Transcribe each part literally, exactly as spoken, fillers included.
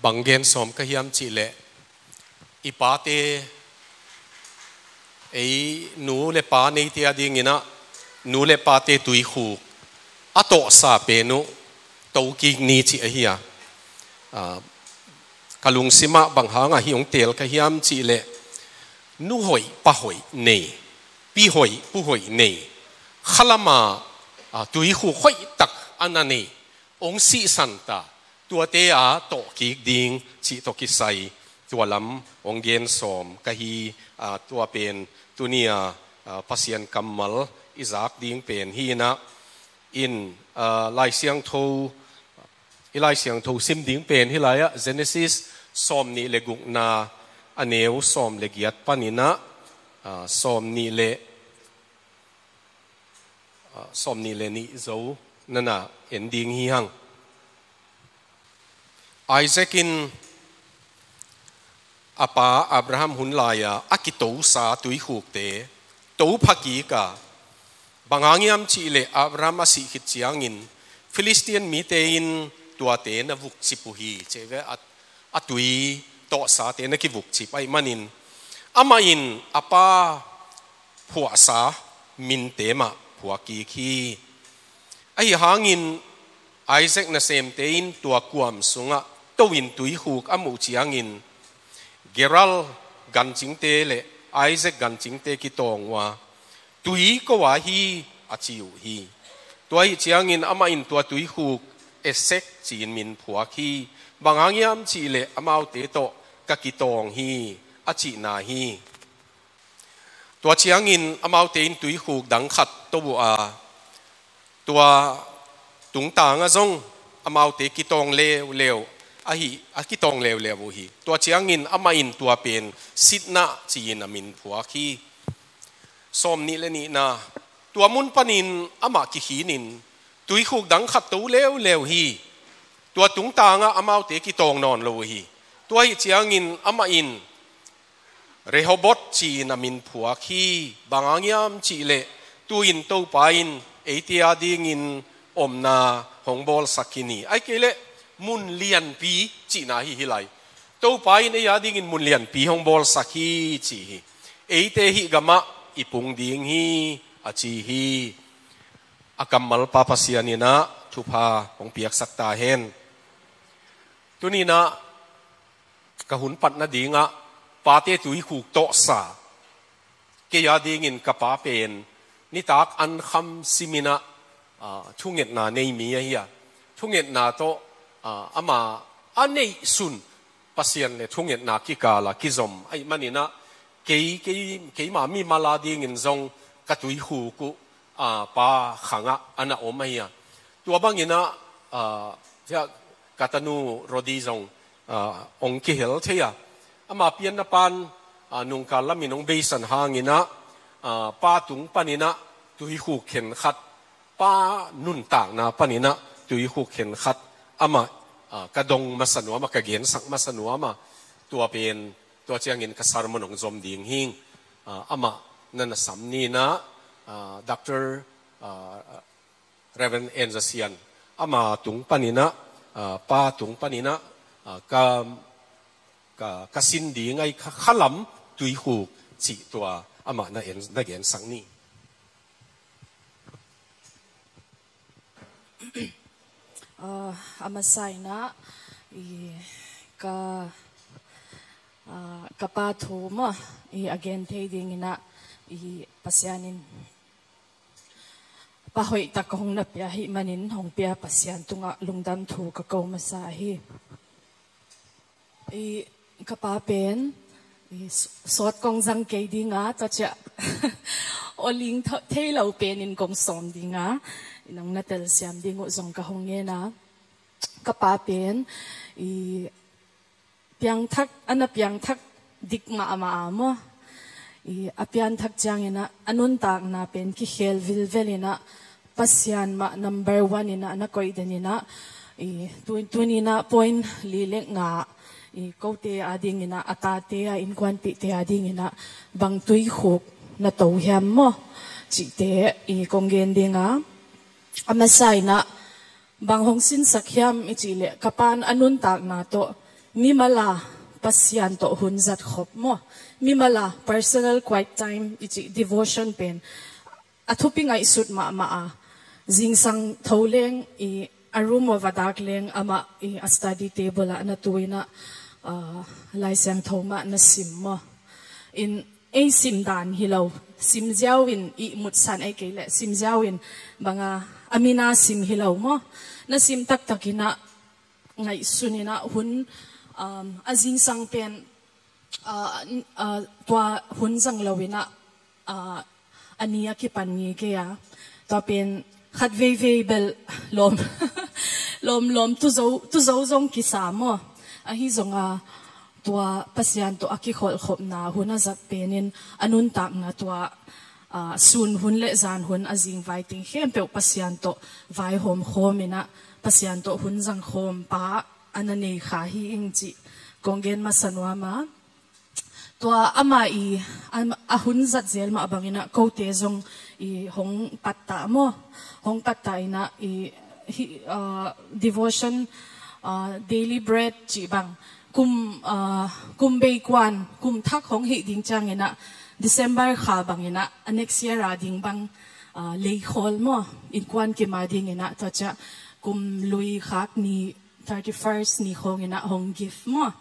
Bang gen sawm ka hiam cih leh, i pate, ei nu le pa neite a dinginah nu le pate tuikhuk a tawhsa pen uh tokik ni cih ahi a. Aa, ka lungsimah bang hangah hih hong teel ka hiam cih leh, nu hoih pa hoih nei, pi hoih pu hoih nei, khalama, aa, tuikhuk hoih tak a na nei, hong sihsan ta, tuate a tawhkik ding cih tawh kisai tua lam hong gen sawm ka hi. Aa, tua pen tuni-a, aa, Pasian kammal i zak ding pen hi inah, in, aa, Lai Siangtho, i Lai Siangtho sim ding pen hi lai-ah Genesis sawm nih le gukna, a neu sawm le giat paninah, aa, sawm nih le, aa, sawm nih le nih zo nana en ding hi hang. Isaac in a pa Abraham hun lai-a a kitosa tuikhukte to phakik a, bang hang hiam cih leh Abraham a sih khit ciangin Philistine mite in tuate na vukcip uh hi, cih ve, a, a tui tawhsate na kivukcip ahih manin, amah in a pa phuahsa minte mah phuak kik hi. Ahi hangin Isaac nasemte in tua kuam sungah to-in tuikhuk a muh ciangin, Gerar gancingte le Isaac gancingte kitawng uh a, "Tui ko-a hi," a ci uh hi. Tua ahih ciangin amah in tua tuikhuk Esek ci-in min phuak hi. Bang hang hiam cih leh, "Amaute tawh ka kitawng hi," a cihna hi. Tua ciangin amaute in tuikhuk dang khat to uh a, tua tungtangah zong amaute kitawng leuleu ahi, a kitawng leuleu uh hi. Tua ciangin amah in tua pen Sitnah ci-in a min phuak hi. Sawm nih le nihna, tua mun panin amah kikhinin tuikhuk dang khat to leuleu hi. Tua tungtangah amaute kitawng nawn lo uh hi. Tua ahih ciangin amah in Rehoboth ci-in a min phuak hi. Bang hang hiam cih leh, "Tu-in Topa in eite a dingin omna hong bawlsak hi ni," ahih kei leh, "Mun lianpi," cihna hi hi lai. "Topa in ei a dingin mun lianpi hong bawlsak hi," ci hi. "Eite hih gamah i pung ding hi," a ci hi. A kammal Pa Pasian inah thupha hong piaksak ta hen. Tuninah ka hun pat nadingah pate tuikhuk tawhsa, kei a dingin ka pa pen nitak an kham siminah, aa, thungetna nei mi ahi a, thungetna tawh, aa, ama a neihsun Pasian le thungetna kikala kizom ahih maninah, kei, kei, keima mimal a dingin zong ka tuikhuk uh, aa, pa khangah a na om ahi a. Tua banginah, aa, ka tanu Rodi zong, aa, hong kihel thei a. Ama pianna pan, aa, nungkal lamin hong beisan hanginah, aa, pa tung paninah tuikhuk khenkhat, pa nuntakna paninah tuikhuk khenkhat amah, aa, ka dong masa nuam a, ka gensak masa nuam a. Tua pen, tua ciangin ka sermon hong zom ding hing. Aa, amah na na sam ninah, aa, Doctor, aa, Reverend Enza Sian, ama tung paninah, aa, pa tung paninah, aa, ka, ka, ka sin ding ahi kha, khalam tuikhuk cih tua amah na en, na gensak ni. Aa, a masa inah, i, ka, aa, ka pa thu maw, i, a gen thei dinginah, i, Pasian in pa hoih tak hong na pia ahih manin, hong pia Pasian tungah lungdam thu ka ko masa hi. I, ka pa pen, i, s-, sawt kong zang kei dinga, tua ciah aw ling tho-, thei lo penin kong sawm dinga, i, nang na telsiam ding uh zong ka hong ngen a. Ka pa pen, i, piangthak, a na piangthak dik mahmah a maw. I, a pianthak cianginah, a nuntakna pen kikhel vilvelinah, Pasian mah number one inah na koih deninah, i, tu-, tuninah point li le nga, i, kote a dinginah, a tate a innkuanpihte a dinginah bang tuikhuk na to hiam maw cihte, i, kong gen dinga. A masa inah bang hong sinsak hiam i cih leh, ka pan a nuntakna tawh Mimala Pasian tawh hun zat khop maw? Mimala personal quiet time i cih devotion pen a thupi ngaihsut mahmah a, zingsang tho leng i a room ah va dak leng amah i a study table ah na tu in ah, ah, Lai Siangtho mah na sim maw? In ei sim dan hi lo, sim ziau in i mutsan ei kei leh sim ziau in banga a mina sim hi lo maw? Na sim taktak in ah ngaihsun in ah hun, um, a zingsang pen, uh, uh, tua hun zang lo in ah, uh, a ni a kipan ngi kei a, tua pen khat veivei bel lawm lawm lawm tuzo tuzo zong kisa maw? Ahi zong a tua Pasian tawh a kikholhkhopna hun a zat pen in a nuntakna tua, ah, sun hun le zan hun a zingvai teng khempeuh Pasian tawh vaihawm khawm in ah Pasian tawh hun zang khawm pa a na nei kha hi ing cih kong gen masa nuam a. Tua ama i, am-, a hun zat zel mah bang in ah kote zong i hong pattah maw? Hong pattah in ah i hi, ah, devotion, ah, daily bread cih bang kum, ah, kum bei kuan, kum thak hong hih ding ciang in ah December kha bang in ah a next year a ding bang, ah, lei khawl maw? Innkuan kim a ding in ah tua ciah kum lui khak ni thirty first ni khawng in ah hong gift maw?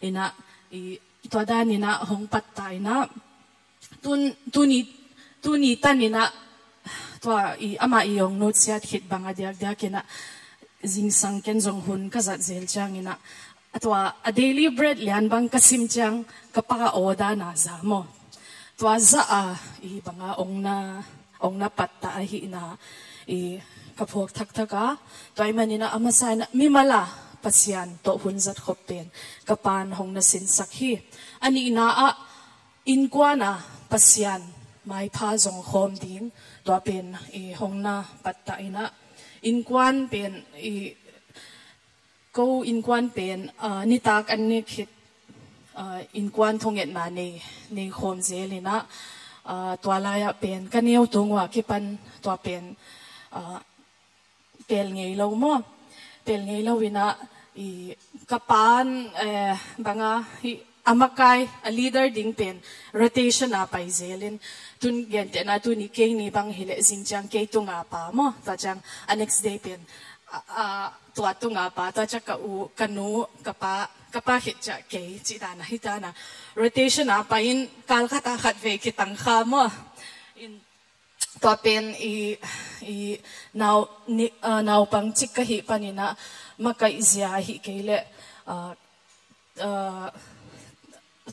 In ah i tua dan in ah hong pattah in ah tun, tuni, tuni tan in ah tua i ama i hong nutsiat khit bang a diakdiak in ah zingsang ken zong hun ka zat zel ciang in ah a tua a daily bread lian bang ka sim ciang ka pa aw dan a za maw? Tua za a i banga ong na, ong na pattah ahihna i ka phawk thakthak a, tua i man in ah a masa in ah mimala Pasian tawh hun zat khop pen ka pan hong na sinsak hi. A nihna ah innkuan a Pasian maipha zong khawm ding tua pen i hong na pattah in ah innkuan pen i ko innkuan pen, ah, nitak an nek khit, ah, innkuan thungetna nei, nei khawm zel in ah, ah, tua lai ah pen ka neu tung uh a kipan tua pen, ah, pel ngei lo maw? Pel ngei lo in ah i ka pan, eh, banga hi a makai a leader ding pen rotation a pai zel in tun gentehna tuni kei ni bang hi leh zing ciang kei tunga pa maw? Tua ciang a next day pen a, a, tua tunga pa, tua ciah ka u, ka nu, ka pa, ka pa khit ciah kei cih dan a hi dan a rotation a pai in kal khat a khat vei kitang kha maw? In tua pen i, i nau, ni, ah, naupang cik ka hih pan in ah makaih zia hih kei leh, ah, ah,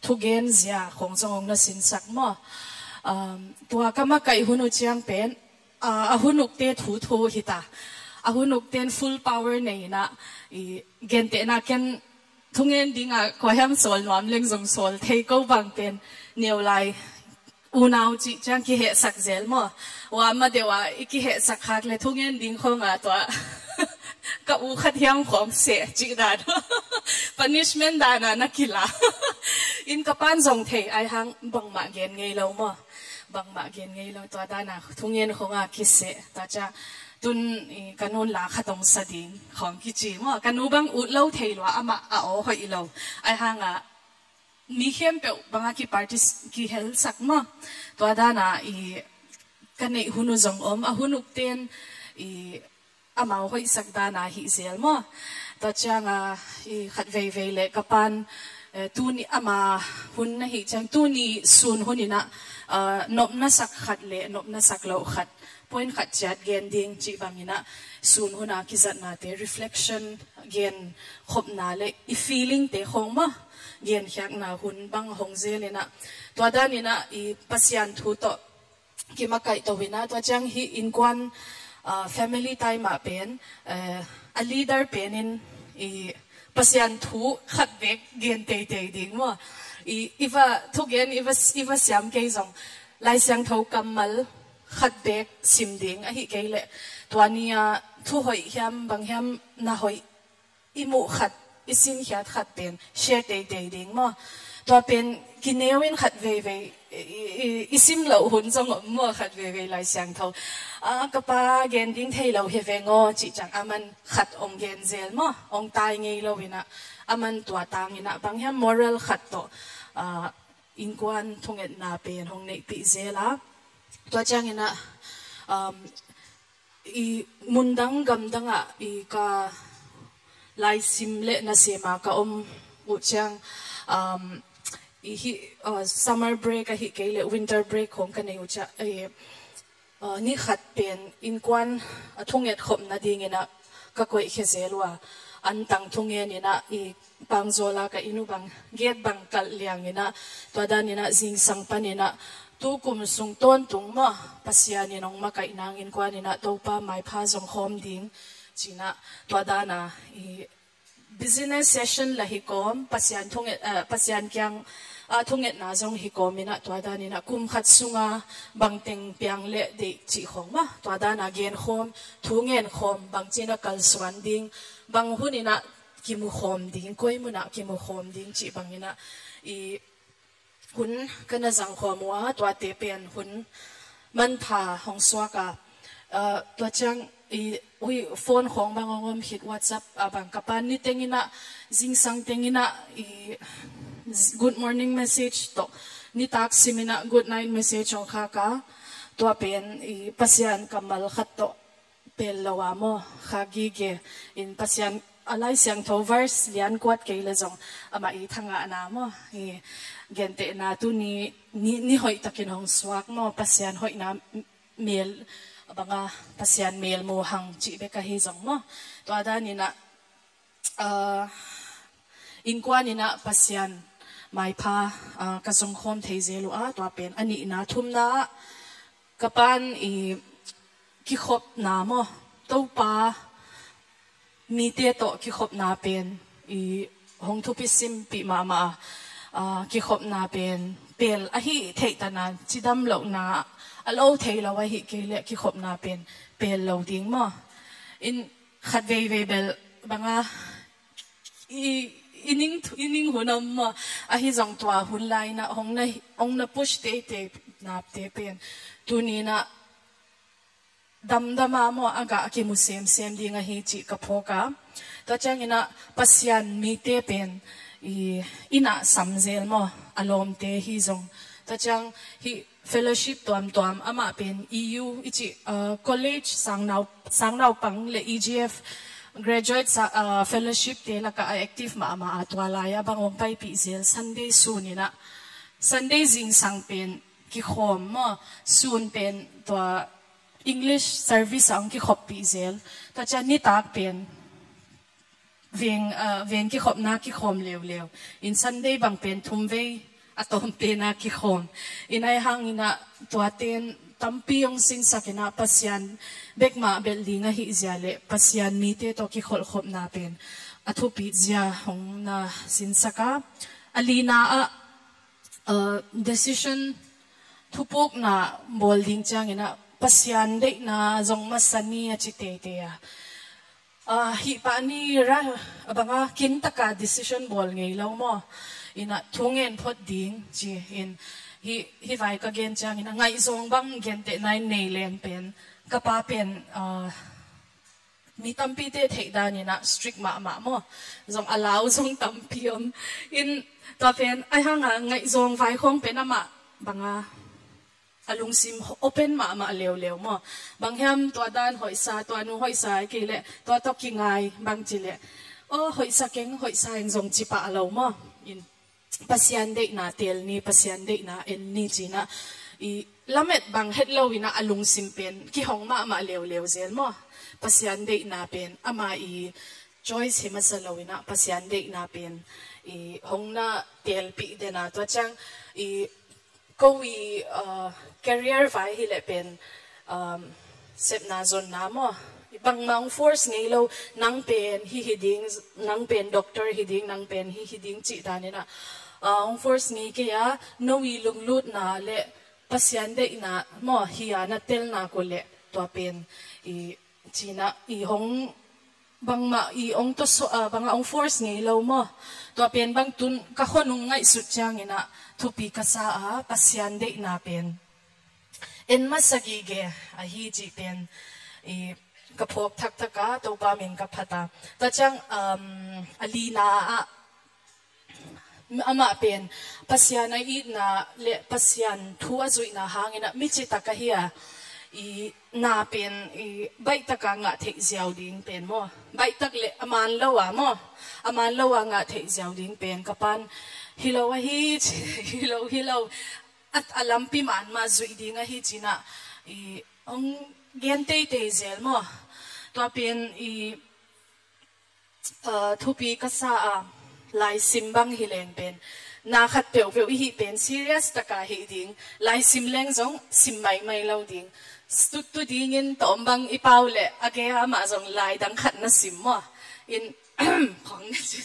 thugen zia khawng zong hong na sinsak maw? Um, tua ka makaih hun uh ciang pen, ah, a hun ukte thu thu hi ta. A hun ukten full power nei in ah i gentehna ken thungen ding ah kua hiam sawl nuam leng zong sawl thei ko bang pen neu lai unau cih ciang kihehsak zel maw? Ua ma deuh ah i kihehsak khak le thungen ding khawng a tua ka u khat hiam khawng seh cih dan punishment dan a na kila. In ka pan zong thei ai hang bangmah gen ngei lo maw? Bangmah gen ngei lo tua dan a thungen khawng a kiseh. Tua ciah tun i ka nun la khat hong sa ding khawng kici maw? Ka nu bang ut lo thei lua amah a aw hoih lo. Ai hang a mi khempeuh banga kipartis-, kihelsak maw? Tua dan a i ka neih hun uh zong om, a hun ukten i amau hoihsak dan a hih zel maw? Tua ciang a i khat veivei le ka pan, eh, tuni ama hun na hih ciang tuni sun hun in ah, ah, nopna sak khat le nopna sak loh khat point khat ciat gen ding cih bang in ah sun hun a kizatnate reflection gen khopna le i feeling te khawng maw? Gen khiakna hun bang hong zel in ah tua dan in ah i Pasian thu tawh kimakaih to in ah tua ciang hih innkuan, ah, family time ah pen, eh, a leader pen in i Pasian thu khat bek gen teitei ding maw? I, i va thugen, i va, i va siam kei zong Lai Siangtho kammal khat bek sim ding ahih kei leh tua ni a thu hoih hiam bang hiam na hoih i muh khat, i sinkhiat khat pen share teitei ding maw? tua pen kineu in khat veivei i, i, i sim loh hun zong om maw, khat veivei Lai Siangtho. A, ka pa gen ding thei lo hi veng aw, cih ciang aman khat ong gen zel maw, ong tai ngei lo inah, aman tua tang inah bang hiam moral khat tawh, a, innkuan thungetna pen hong neihpih zel a. Tua ciang inah, um, i mundang gamdang ah i ka laisim le nasem a ka om uh ciang, um, i hi, uh, summer break ahi kei le winter break khong ka nei uh ciang, eh, uh, ni khat pen innkuan a thunget khop nading inah ka koih khia zel uh a, antang thungen inah i pangzawl a ka inn uh bang gate bang kalh liang inah, tua dan inah zingsang pan inah, tu kum sung tawntung maw, Pasian in ong makaih nang innkuan inah Topa maipha zong khawm ding, ci inah tua dan a i business session la hi kawm, Pasian thunget, ah, Pasian kiang, ah, thungetna zong hi kawm inah tua dan inah kum khat sung a bangteng piang le deih cih khawng maw, tua dan a gen khawm, thu ngen khawm, bangci inah kalsuan ding, bang hun inah kimu khawm ding, koi mun ah kimu khawm ding cih bang inah i hun ka na zang khawm uh a, tuate pen hun manpha hong suak a. Ah, tua ciang i, ui, phone khawng bang ong om khit, WhatsApp a bang ka pa ni teng inah, zingsang teng inah i good morning message tawh, nitak sim inah good night message ong khak a. Tua pen i Pasian kammal khat tawh pel lo a maw, kha gige in Pasian a Lai Siangtho verse lian kuat kei le zong amah i thangahna maw, i gentehna tu ni, ni, ni hoih takin hong suak maw, Pasian hoihna mel, bang a Pasian mel mu hang cih bek ahi zong maw. Tua dan inah, ah, innkuan inah Pasian maipha, ah, ka zong khawm thei zel uh a, tua pen a nihna. Thumna ah ka pan i kikhopna maw, Topa mite tawh kikhopna pen i hong thupi simpih mahmah a, ah, kikhopna pen pel ahi theih tan a, cidam lohna a lo thei lo ahi kei le kikhopna pen pel lo ding maw. In khat veivei bel bang a i, i ning thu-, i ning hun om maw, ahi zong tua hun lai inah hong na, hong na push teitei napte pen tuni inah damdam a maw, a gah kimu semsem ding ahi cih ka phawk a. Tua ciang inah Pasian mite pen i, i nasam zel maw, a lawmte hi zong. Tua ciang hih fellowship tuamtuam, amah pen E U i cih, ah, college sangnau, sangnaupang le E G F graduate sa, ah, fellowship te lakah a active mahmah a, tua lai a bang ong paipih zel Sunday sun inah, Sunday zingsang pen kikhawm maw, sun pen tua English service ah ong kikhoppih zel. Tua ciang nitak pen veng, ah, veng kikhopna kikhawm leuleu. In Sunday bang pen thumvei a tawm pen a kikhawm. In ahi hang inah tuate in tampi ong sinsak inah Pasian bek mah belh ding ahi zia le Pasian mite tawh kikholhkhopna pen a thupit zia hong na sinsak a. A lina ah, ah, decision thupukna bawl ding ciang inah Pasian deihna zong masa ni a ci teitei a. Ah, hih pah ni ra, a bang a kintaka decision bawl ngei lo maw. Inah thu ngen phot ding ci in, hih, hih vai ka gen ciang inah ngaihzawng bang gentehna in nei leng pen, ka pa pen, ah, mi tampite theih dan inah strict mahmah maw. Zong a lau zong tampi om. In tua pen, ahi hang a ngaihzawng vai khawng pen amah bang a a lungsim open mahmah leuleu maw. Bang hiam tua dan hoihsa, tua nu hoihsa, kei le tua tawh kingai bang ci le, aw, hoihsa keng, hoihsa eng zong ci pah lo maw. In Pasian deihna teel ni, Pasian deihna en ni ci inah i lamet bang het lo inah a lungsim pen kihong mahmah leuleu zel maw. Pasian deihna pen ama i choice hi masa lo inah Pasian deihna pen i hong na teelpih den a. Tua ciang i ko i, ah, career vai hi leh pen, um, sepna zonna maw, bangmah hong force ngei lo, nang pen hih hi ding, nang pen doctor hi ding, nang pen hih hi ding cih dan inah, ah, hong force ngei kei a, no i lunglutna le Pasian deihna maw, hi a na telna ko leh tua pen i ci inah i hong bangmah i ong tawsuah, ah, bangah ong force ngei lo maw. Tua pen bang tun ka khonung ngaihsut ciangin ah thupi ka sa a, Pasian deihna pen en masa gige ahi cih pen i ka phawk thakthak a, Topa min ka phat a. Tua ciang, um, a lina ah amah pen Pasian a itna le Pasian thu a zuihna hangin ah mi citak ahi a, i na pen i baihtak a ngah theih ziau ding pen maw, baihtak le a man lo a maw, a man lo a ngah theih ziau ding pen ka pan hi lo ahi ci, hi lo, hi lo, a, a lampi man mah zuih ding ahi ci-in ah i ong gen teitei zel maw. Tua pen i, ah, thupi ka sa a, laisim bang hi leng pen na khat peuhpeuh i hih pen serious taka hih ding, laisim leng zong sim maimai lo ding. Tuttu dingin tawm bang i pau le a gei a amah zong lai dang khat na sim maw. In khong na ci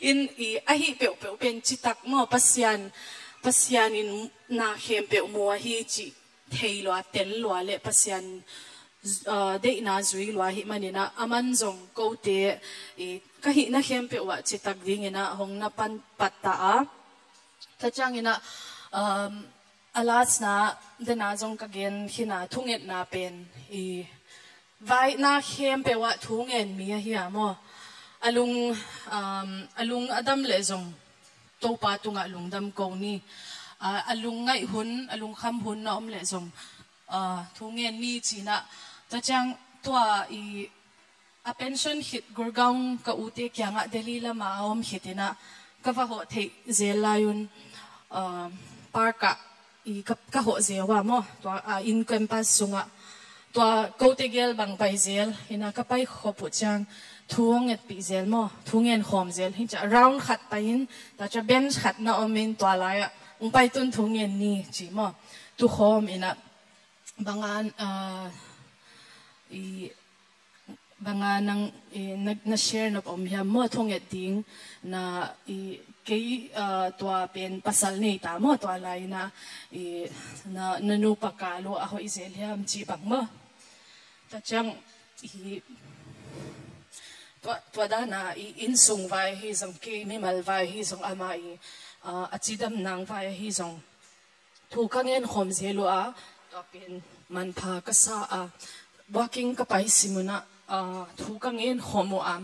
in i ahi peuhpeuh pen citak maw, Pasian, Pasian in na khempeuh mu ahi cih thei lua, tel lua le Pasian, ah, deihna zui lua hi manin ah, aman zong kote i ka hihna khempeuh ah citak dingin ah hong na pan patta a. Tua ciangin ah, um, a last na dena zong ka gen khin a, thungetna pen i vaihna khempeuh ah thu ngen mi ahi a maw. A lung, um, a lung a dam leh zong Topa tungah lungdam ko ni. Ah, a lung ngaih hun, a lungkham hun na om leh zong, ah, thu ngen ni ci-in ah. Tua ciang tua i a pension khit Gurgaon ka ute kiangah Delhi lamah a om khit in ah ka va hawh theih zel lai un, ah, park ah i ka, ka hawh zel uh a maw, tua, ah, in campus sungah tua kote gel bang pai zel in ah ka pai khop uh ciang thu hong ngetpih zel maw, thu ngen khawm zel hi ciah, round khat pai in, tua ciah bench khat na om in tua lai ah hong pai tun thu ngen ni ci maw, tu khawm in ah banga, ah, i, banga nang, i, na, na share nop om hiam maw, thunget ding na, i, kei, ah, tua pen pasal nei ta maw, tua lai na, i, na, na nupa ka lu a hoih zel hiam ci bang maw. Tua ciang, i, tua, tua dana, i, innsung vai hi zong, kei mimal vai hi zong, ama i, ah, a cidam nang vai hi zong thu ka ngen khawm zel uh a, tua pen manpha ka sa a, walking ka pai sim un ah, ah, thu ka ngen khawm uh a.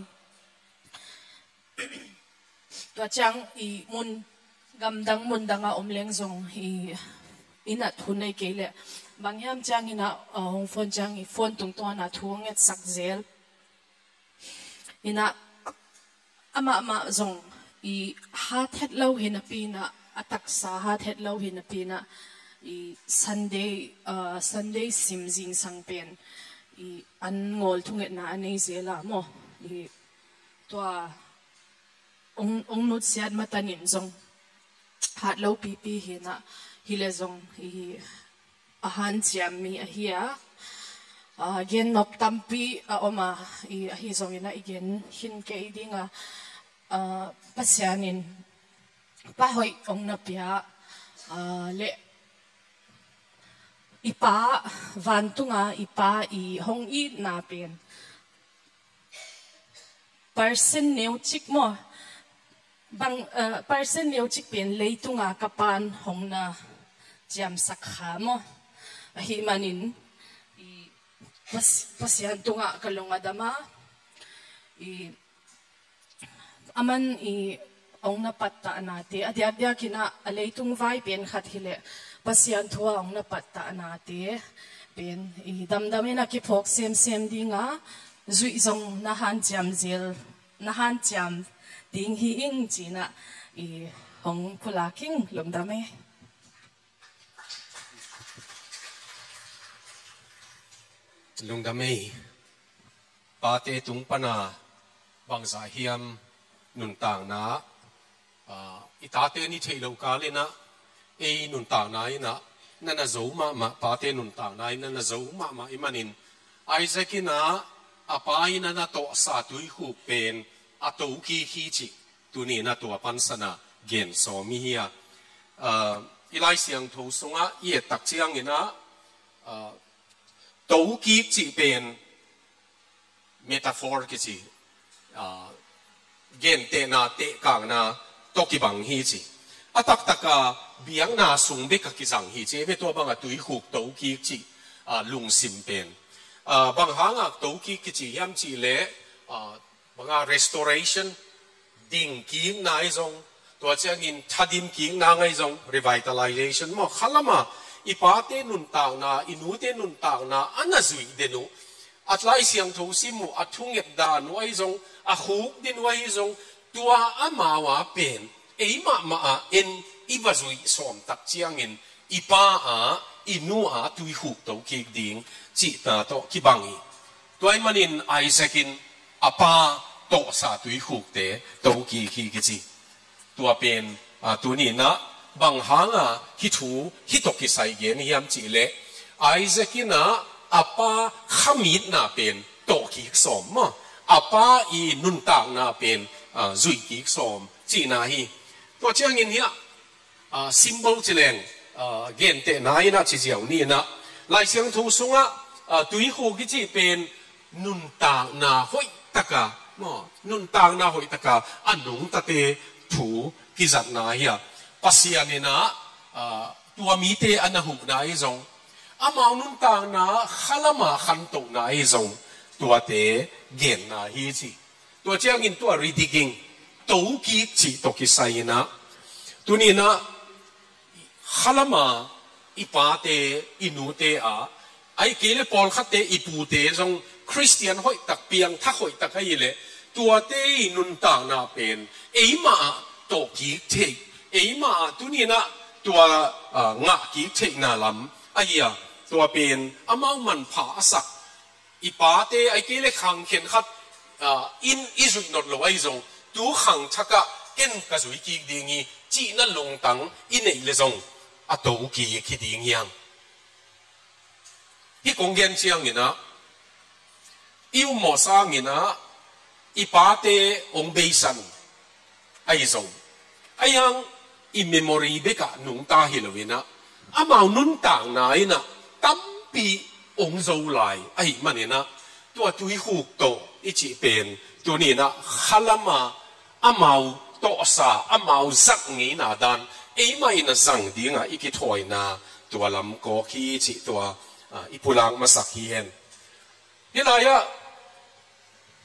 Tua ciang i mun gamdang mundang a om leng zong i, i nat hun ei kei leh bang hiam ciangin ah, ah, hong phone ciang i phone tungtawn a thu hong ngetsak zel. In ah amah mah zong i hat het lo hi napi in ah, a taksa hat het lo hi napi in ah, i Sunday, ah, Sunday sim zingsang pen i an ngawl thungetna a nei zel a maw. I tua ong, ong nutsiat matanin zong hat lo pipi hi in ah, hi leh zong i a hanciam mi ahi a, a, gen nop tampi a om a, i, ahi zongin ah i gen khin kei ding a, a, Pasian in pa hoih ong na pia, a, le i pa, vantunga i pa i hong itna pen percent neucik maw, bang, eh, percent neucik pen leitunga ka pan hong na ciamsak kha maw. Ahi manin i Pas-, Pasian tungah ka lung a dam a, i aman i ong na pattah nate, a diakdiakin ah a leitung vai pen khat hi leh Pasian thu a ong na pattah nate pen i damdam in a kiphawk semsem ding a, zuih zong na hanciam zel, na hanciam ding hi ing ci-in ah i hong pulak ing. Lungdam e. Lungdam ei. Pate tung pana bangzah hiam nuntakna, ah, i tate ni theih loh kal in ah, ei nuntakna in ah, na na zo mahmah, pate nuntakna in na na zo mahmah i manin, Isaac in ah, a pa in a na tawhsa tuikhuk pen a to kik hi cih tuni in ah tua pansana gen sawm i hi a. Ah, i Lai Siangtho sungah i et tak ciangin ah, ah, to kik cih pen metaphor kici, ah, gentehna, tehkakna tawh kibang hi ci. A taktaka biakna sung beka kizang hi ci, ei ve, tua banga tuikhuk tokik ci, ah, lungsim pen. Ah, bang hanga tokik kici hiam cih leh, ah, banga restoration, dingkikna ahi zong, tua ciangin thadimkikna ahi zong, revitalization maw, khalama i pate nuntakna, i nute nuntakna a na zuih den uh, a Lai Siangtho sim uh, a thunget dan uh ahi zong, a khuk den uh ahi zong, tua amau a pen ei mahmah ah en i va zuih sawm tak ciangin i pa ah, i nu ah tuikhuk tokik ding cihna tawh kibang hi. Tua ahih manin Isaac in a pa tawhsa tuikhukte tokik hi kici. Tua pen, ah, tuni in ah bang hanga hih thu hih tawh kisai gen hiam cih leh, Isaac in ah a pa khamitna pen tawhkik sawm maw, a pa i nuntakna pen, ah, zuihkik sawm cihna hi. Tua ciangin hiah, ah, symbol ci leng, ah, gentehna in ah ci ziau ni in ah, Lai Siangtho sungah, ah, tuikhuk i cih pen nuntakna hoihtaka, maw, nuntakna hoihtaka a nungtate thu kizatna hi a, Pasian in ah, ah, tua mite a na huhna ahi zong, amau nuntakna khalama khantohna ahi zong, tuate genna hi ci. Tua ciangin tua ridigging, tokik cih tawh kisai in ah, tuni in ah khalama i pate, i nute ah, ahih kei leh pawlkhatte, i pute zong Khristian hoihtak, piangthak hoihtak ahih leh, tuate i nuntakna pen eimah ah tawhkik theih, eimah ah tuni in ah tua, ah, ngahkik theihna lam ahi a, tua pen amau manpha a sak, i pate, ahih kei leh khang khenkhat, ah, in i zuih nawn lo ahi zong, tu khangthakah ken ka zuikik ding hi cihna lungtang i neih leh zong a tokik hi ding hi hang. Hih kong gen ciangin ah, i ummawh sangin ah i pate hong beisan ahi zong, ahi hang i memory bekah nungta hi lo in ah, amau nuntakna in ah tampi hong zo lai ahih manin ah, tua tuikhuk tawh i cih pen tuni in ah khalama amau tawhsa, amau zat ngeina dan eimah in a zang dingah i kithawina tua lam kawk hi cih tua, ah, i pulak masak hi hen. Hih lai-ah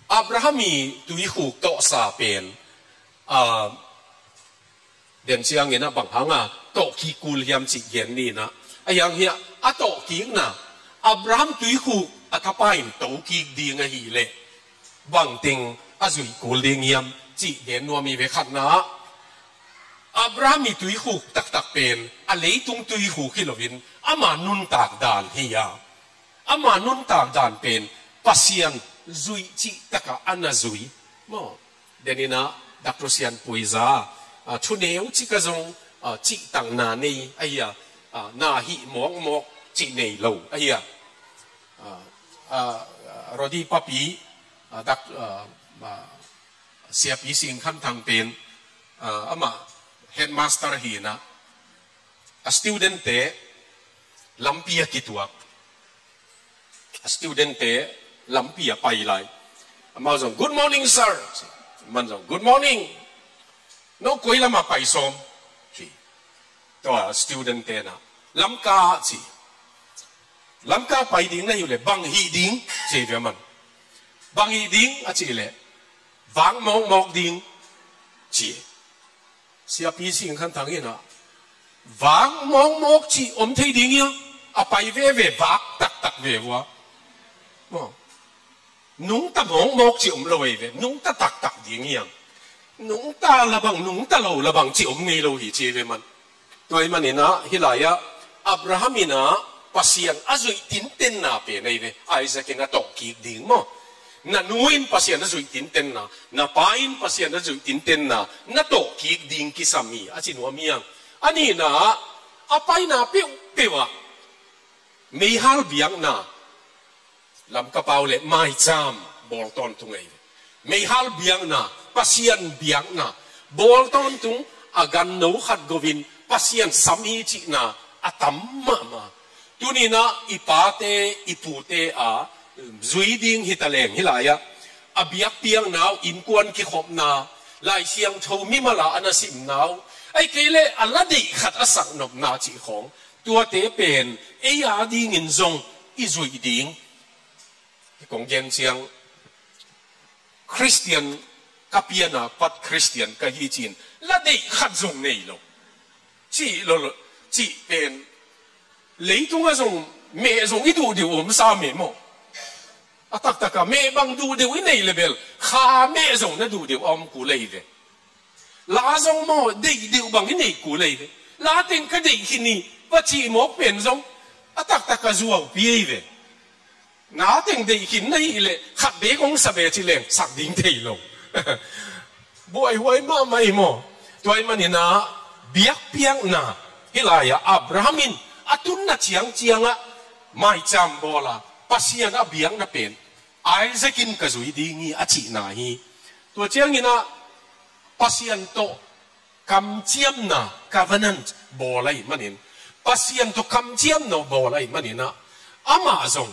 Abraham i tuikhuk tawhsa pen, ah, den ciangin ah bang hanga tawhkik kul hiam cih gen ni in ah, ahi hang hiah a tawhkikna, Abraham tuikhuk a tapa in tokik ding ahih leh bangteng a zuih kul ding hiam cih gen nuam hi ve. Khatna ah, Abraham i tuikhuk taktak pen a leitung tuikhuk hi loin ama nuntak dan hi a, ama nuntak dan pen Pasian zuih cih takah a na zui. Maw, den in ah Doctor Sianpuiza, ah, thuneu cika zong, ah, cihtakna nei ahi a, ah, na hih mawkmawk cih nei lo ahi a, ah, ah, Rodi papi, ah, dak, ah, ah, Siapi Sing Khan Thang pen, ah, amah headmaster hi in ah, a studentte lampi a kituak, a studentte lampi a pai lai, amau zong, "Good morning, sir." Aman zong, "Good morning. No koi lamah pai sawm?" ci. Tua studentte in ah, "Lamka," ci. "Lamka pai ding na hih uh leh bang hih ding?" ci ve aman. "Bang hih ding?" a cih leh, "Vak mawkmawk ding," ci. Siapi Sing Khan Thang in ah, "Vak mawkmawk cih om thei ding hiam? A pai veve vak taktak ve vua. Maw, nungta mawkmawk cih om lo ei ve, nungta taktak ding hiam? Nungta la bang, nungta lo la bang cih om ngei lo hi," ci ve aman. Tua ahih manin ah hih lai-ah Abraham in ah Pasian a zuih tintenna pen ei ve, Isaac in a tawhkik ding maw, na nu in Pasian a zuih tintenna, na pa in Pasian a zuih tintenna na tawhkik ding kisam hi a ci nuam hi hang. A nihna ah, a paina peuhpeuh ah meihal biakna, Lamka pau leh maicam bawl tawntung ei ve. Meihal biakna, Pasian biakna bawl tawntung, a ganno khat go-in Pasian sam hi cihna a tam mahmah. Tuni in ah i pate, i pute a zui ding hi ta leng hih lai-ah, a biakpiakna uh, innkuan kikhopna, Lai Siangtho mimal a a na simna uh, ahih kei leh a la deih khat a sak nopna cih khawng, tuate pen ei a dingin zong i zuih ding. Kong gen ciang, Khristian ka pian a pat Khristian ka hi ci-in la deih khat zong nei lo. Cih lo, lo, cih pen leitungah zong meh zong i duh deuh om sa meh maw? A taktakah meh bang duh deuh i nei le bel, kha meh zong na duh deuh a om kul ei ve. La zong maw, deih deuh bang i nei kul ei ve. La teng ka deih khin hi va cih mawk pen zong a taktakah zuaupi ei ve. Na teng deih khin na hih leh khat bek hong sa ve ci leng sak ding thei lo. Buaihuai mahmah hi maw? Tua ahih manin ah biakpiakna, hih lai-ah Abraham in a tunna ciangciangah maicam bawl a, Pasian a biakna pen Isaac in ka zui ding hi a cihna hi. Tua ciangin ah Pasian tawh kamciamna, covenant, bawl ahih manin, Pasian tawh kamciamna bawl ahih manin ah, amah zong,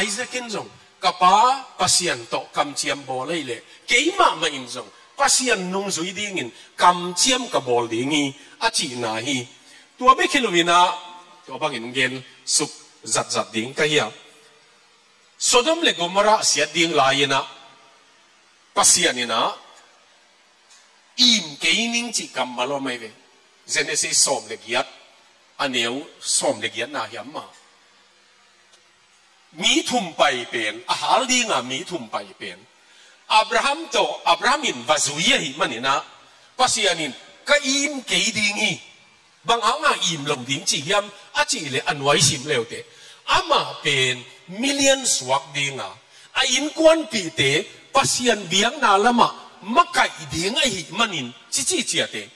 Isaac in zong, ka pa Pasian tawh kamciam bawl ahih leh, keimah mah in zong Pasian nungzui dingin kamciam ka bawl ding hi a cihna hi. Tua bek hi lo-in ah, tua bangin gen suk zatzat ding ka hi a, Sodom le Gomorrah siat ding lai-in ah, Pasian in ah, im kei ning cih kammal om ahi ve. Genesis sawm le giat, a neu sawm le giatna hiam mah. Mi thum pai pen, a hal dinga mi thum pai pen Abraham tawh, Abraham in va zui ahih manin ah, Pasian in ka im kei ding hi. Bang hanga im lo ding ci hiam a cih leh a nuai sim leuteh, amah pen million suak dinga, a innkuanpihte Pasian biakna lamah makaih ding ahih manin, cici ciate.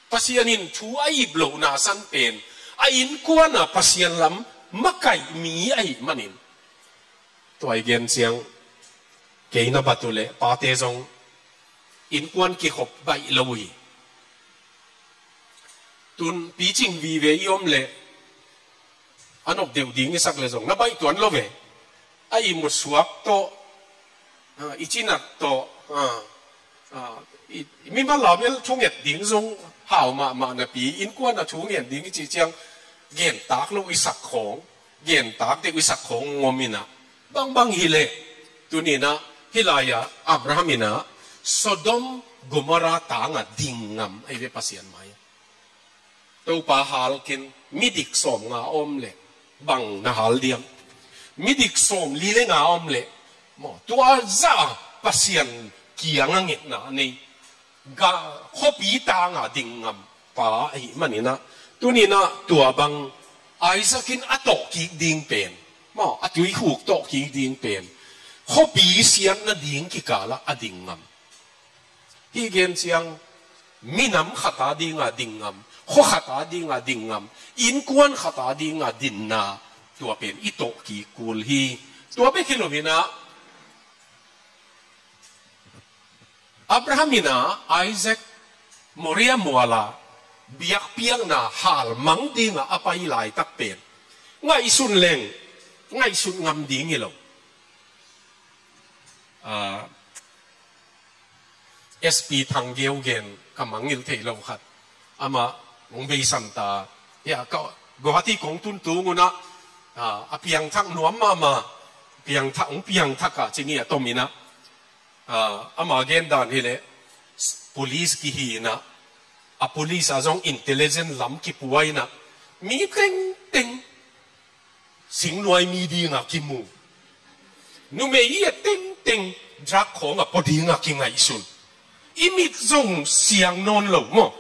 Pasian in thu a ip lohna san pen, a innkuana Pasian lam makaih mi ahih manin. Tua i gen ciang, kei na bat uh leh pate zong innkuan kikhop baih lo uh hi. Tun picing vive i om leh, a nop deuh ding i sak leh zong na baih tuan lo ve. A ihmut suak tawh, ah, i cinat tawh, ah, ah, i, i mimal a bel thunget ding zong hau mahmah napi, innkuan a thungen ding i cih ciang, gentak lo i sak khawng, gentak deuh i sak khawng ngom in ah, bangbang hi leh, tuni-in ah, hih lai-ah Abraham in ah Sodom Gomorrah tanga ding ngam ahi ve Pasian mai-ah. Topa hal ken, midik sawmnga om leh bang na hal diam? Midik sawmli le nga om leh, maw, tua zah Pasian kiangah ngetna nei, ga khuapi tanga ding ngam pa ahih manin ah, tuni-in ah tua bang Isaac in a tawh kik ding pen, maw, a tuikhuk tawh kik ding pen, khuapi siatna ding kikalah a ding ngam. Hih gen ciang, minam khata dinga ding ngam, khua khata dinga ding ngam, innkuan khata dinga dinna, tua pen i tawh kik kul hi. Tua bek hi lo-in ah, Abraham in ah Isaac Moria muala biakpiakna halmang dinga a pai laitak pen ngaihsun leng ngaihsut ngam ding hi lo. Ah, S P Thang Geu gen ka mangngilh thei lo khat, amah hong beisan ta. Ya, ka, Guwahati kong tun tung un ah, ah, a piangthak nuam mahmah, piangthak, hong piangthak a cing hi a tom in ah, ah, ama gen dan hi leh, police kihi in ah, a police ah zong intelligence lam kipua in ah, mi tengteng singnuai mi dinga kimu. Numei i a tengteng drug khawng a pua dinga kingaihsun. I mit zong siang nawn lo maw?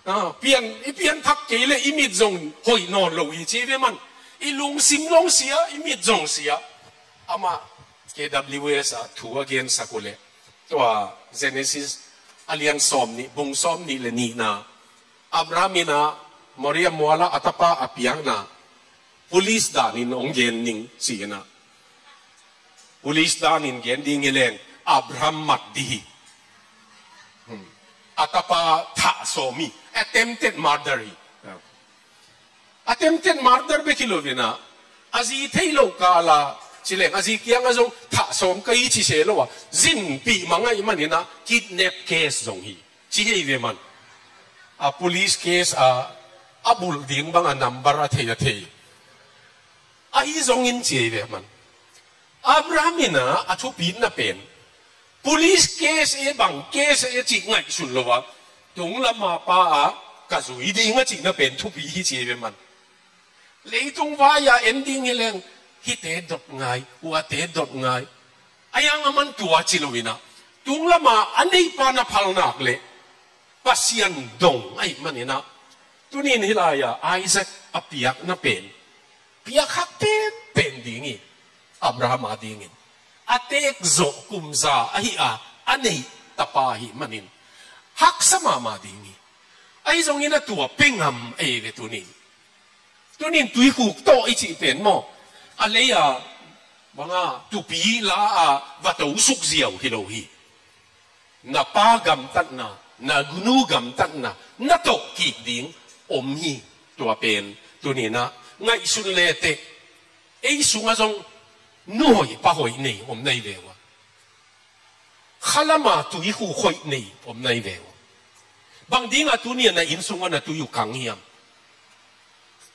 Ah, pian, i pianthak kei leh i mit zong hoih nawn lo hi ci ve man. I lungsim zong sia, i mit zong sia. Amah K W S ah thu a gensak uh leh, tua Genesis a lian sawmnih, bung sawmnih le nihna, Abraham in ah Moria muala a tapa a piakna, police danin hong gen ning ci-in ah. Police danin gen ding hi leng, Abraham mat ding hi. Hmm. A tapa thah sawm hi, attempted murder hi. Attempted murder bek hi lo-in ah, a zi theih loh kala Ci leng a zi kiangah zong thah sawm ka hi ci se lo a, zinpih mang ahih manin ah kidnap case zong hi ci hi ve man. A police case a, a bulh ding bang a number a thei a thei. Ahi zongin ci hi ve man. Abraham in ah a thupitna pen, police case e bang case e cih ngaihsun lo a, tung lama pa a ka zui ding a cihna pen thupi hi ci hi ve man. Leitung vai-a en ding hi leng, hihte dot ngai, huate dot ngai. A yang a man tua ci lo in ah, tung lama a neipa na phal nak leh Pasian dong ahih manin ah, tunin hih lai-a Isaac a piakna pen, piakhak penpen ding hi. Abraham a dingin a teek zawh kum za ahi a, a neih tapa ahih manin haksa mahmah ding hi. Ahi zongin a tua pia ngam ei ve tunin. Tunin tuikhuk tawh i cih pen maw, a lei-a banga tupi la-a va to suk ziau hi lo hi. Na pa gamtatna, na nu gamtatna na tawh kik ding om hi. Tua pen tunin ah ngaihsun leteh, ei sungah zong nu hoih pa hoih nei om na hi ve ua. Khalama tuikhuk hoih nei om na hi ve ua. Bang dingah tuni-a na inn sungah na tui uh kang hiam?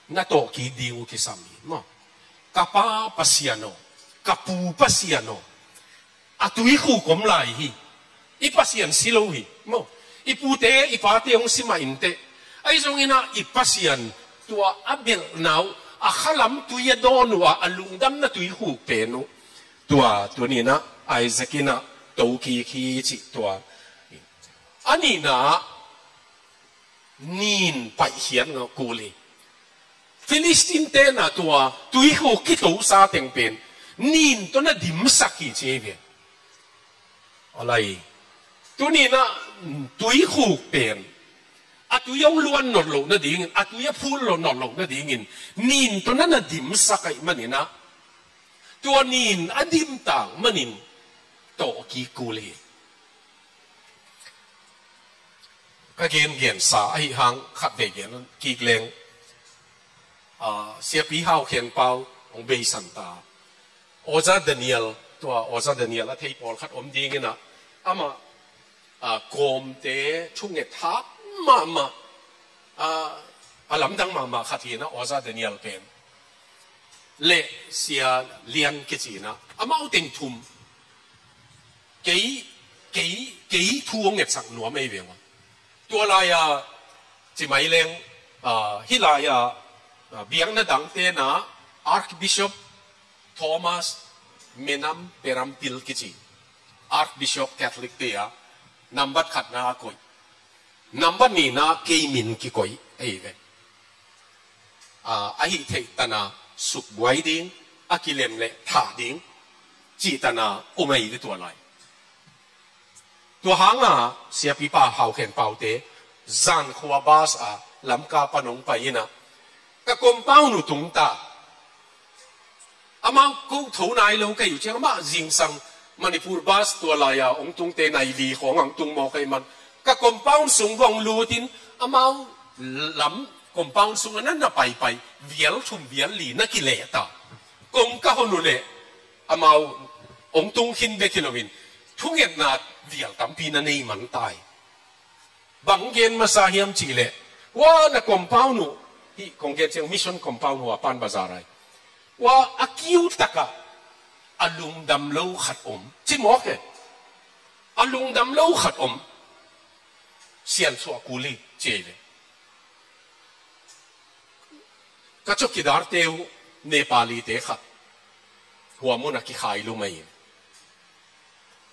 Na tawh kik ding uh kisam hi maw. Ka pa Pasian aw, ka pu Pasian aw, a tuikhuk om lai hi. I Pasian si lo hi maw. I pute i pate hong si mah inteh, ahi zongin ah i Pasian tua a belhna uh, a khalam tui a dawn uh a, a lungdamna tuikhuk pen uh, tua tunin ah Isaac in ah to kik hi cih tua. A nihna ah nin paihkhiat ngah kul hi. Philistine-te na tua tuikhuk kitosa teng pen nin tawh na dimsak hi ci hi ve. Alai, tunin ah tuikhuk pen a tui hong luan nawn loh nadingin, a tui a phul nawn loh nadingin nin tawh na na dimsak ahih manin ah, tua nin a dimtak manin tawh kik kul hi. Ka gengensa ahi hang khatvei gen kik leng, ah, Siapi Hau Khen Pau hong beisan ta. Oza Daniel, tua Oza Daniel a thei pawlkhat om dingin ah, amah, ah, kawmte thunget hak mahmah, ah, a lamdang mahmah khat hi in ah, Oza Daniel pen le Sia Lian kici in ah, amau teng thum kei, kei, kei thu hong ngetsak nuam ei ve ua. Tua lai-a ci mai leng, ah, hih lai-a, ah, biakna dangte na Archbishop Thomas Menam Perampil kici, Archbishop Catholic-te a nambat khatna a koih, nambat nihna kei min kikoih ei ve. Ah, a hih theih tana sukbuai ding, a kilem le thah ding cih tana um ei ve tua lai. Tua hanga Siapipa Hau Khen Paute zankhua bus a Lamka pan hong pai in ah, ka compound uh tung ta. Amau ko tho nai lo ka hi uh ciang, amah zingsang Manipur bus tua lai-a hong tungte nai li khawng hong tung mawk ahih man, ka compound sung va hong lut in, amau lam compound sungah na na paipai, vial thum vial li na kileh ta. Kong ka hon uh leh amau hong tung khin bek hi loin thungetna vial tampi na nei man ta hi. Bang gen masa hiam cih leh, ua na compound uh, hih kong gen ciang mission compound uh a Pan Bazar ai, ua a kiu takah a lungdam lo khat om ci mawk e. A lungdam lo khat om. Siansuah kul hi ci ei ve. Ka chowkidar-te uh Nepali-te khat hua mun a kikhai lum ahi.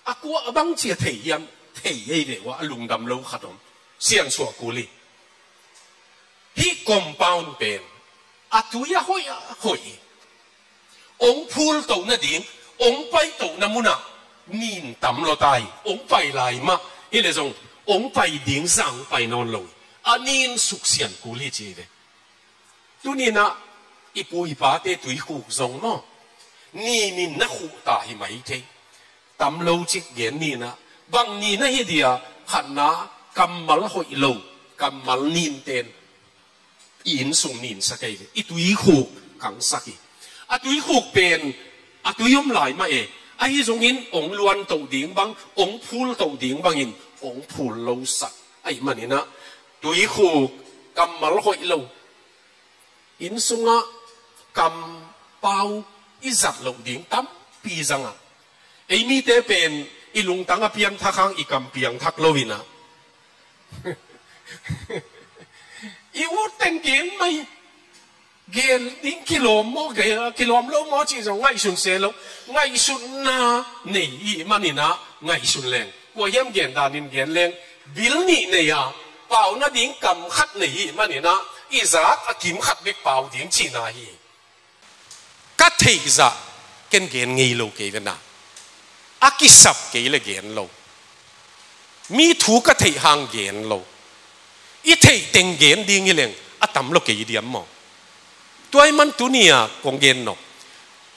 A kua a bang ci a thei hiam, thei ei ve ua, a lungdam lo khat om. Siansuah kul hi. Hih compound pen a tui a hoih a hoih hi. Hong phul toh nading, hong pai toh na munah nin tam lo ta hi. Hong pai lai mah hi leh zong hong pai ding zang pai nawn lo hi. A nin suksian kul hi ci hi ve. Tuni-in ah i pu i pate tuikhuk zong maw, nin in na khuh ta hi mai thei. Tam lo cik gen ni-in ah, bang nin ahi dia, khatna, kammal hoih lo, kammal nin ten i inn sung ninsak ei ve. I tuikhuk kangsak hi. A tuikhuk pen A tui om lai mah e. Ahi zongin ong luan toh ding bang, ong phul toh ding bangin ong phul lo sak. Ahi maninah tuikhuk, kammal hoih lo, inn sungah kampau i zat loh ding tampi zangah, ei mite pen i lungtang a piangthak hang i kam piangthak lo inah i ut teng gen mai. Gen ding kilawm maw, kilawm lo maw cih zong ngaihsun se lo. Ngaihsutna nei i hih maninah ngaihsun leng, kua hiam gen danin gen leng, bil nih nei a, pau nading kam khat nei i hih maninah i zak a kim khat bek pau ding cihna hi. Ka theih zah ken gen ngei lo kei ve na. A kisap kei le gen lo. Mi thu ka theih hang gen lo. I theih teng gen ding hi leng a tam lo kei diam maw? Tua ahih man tuni-a kong gen nop,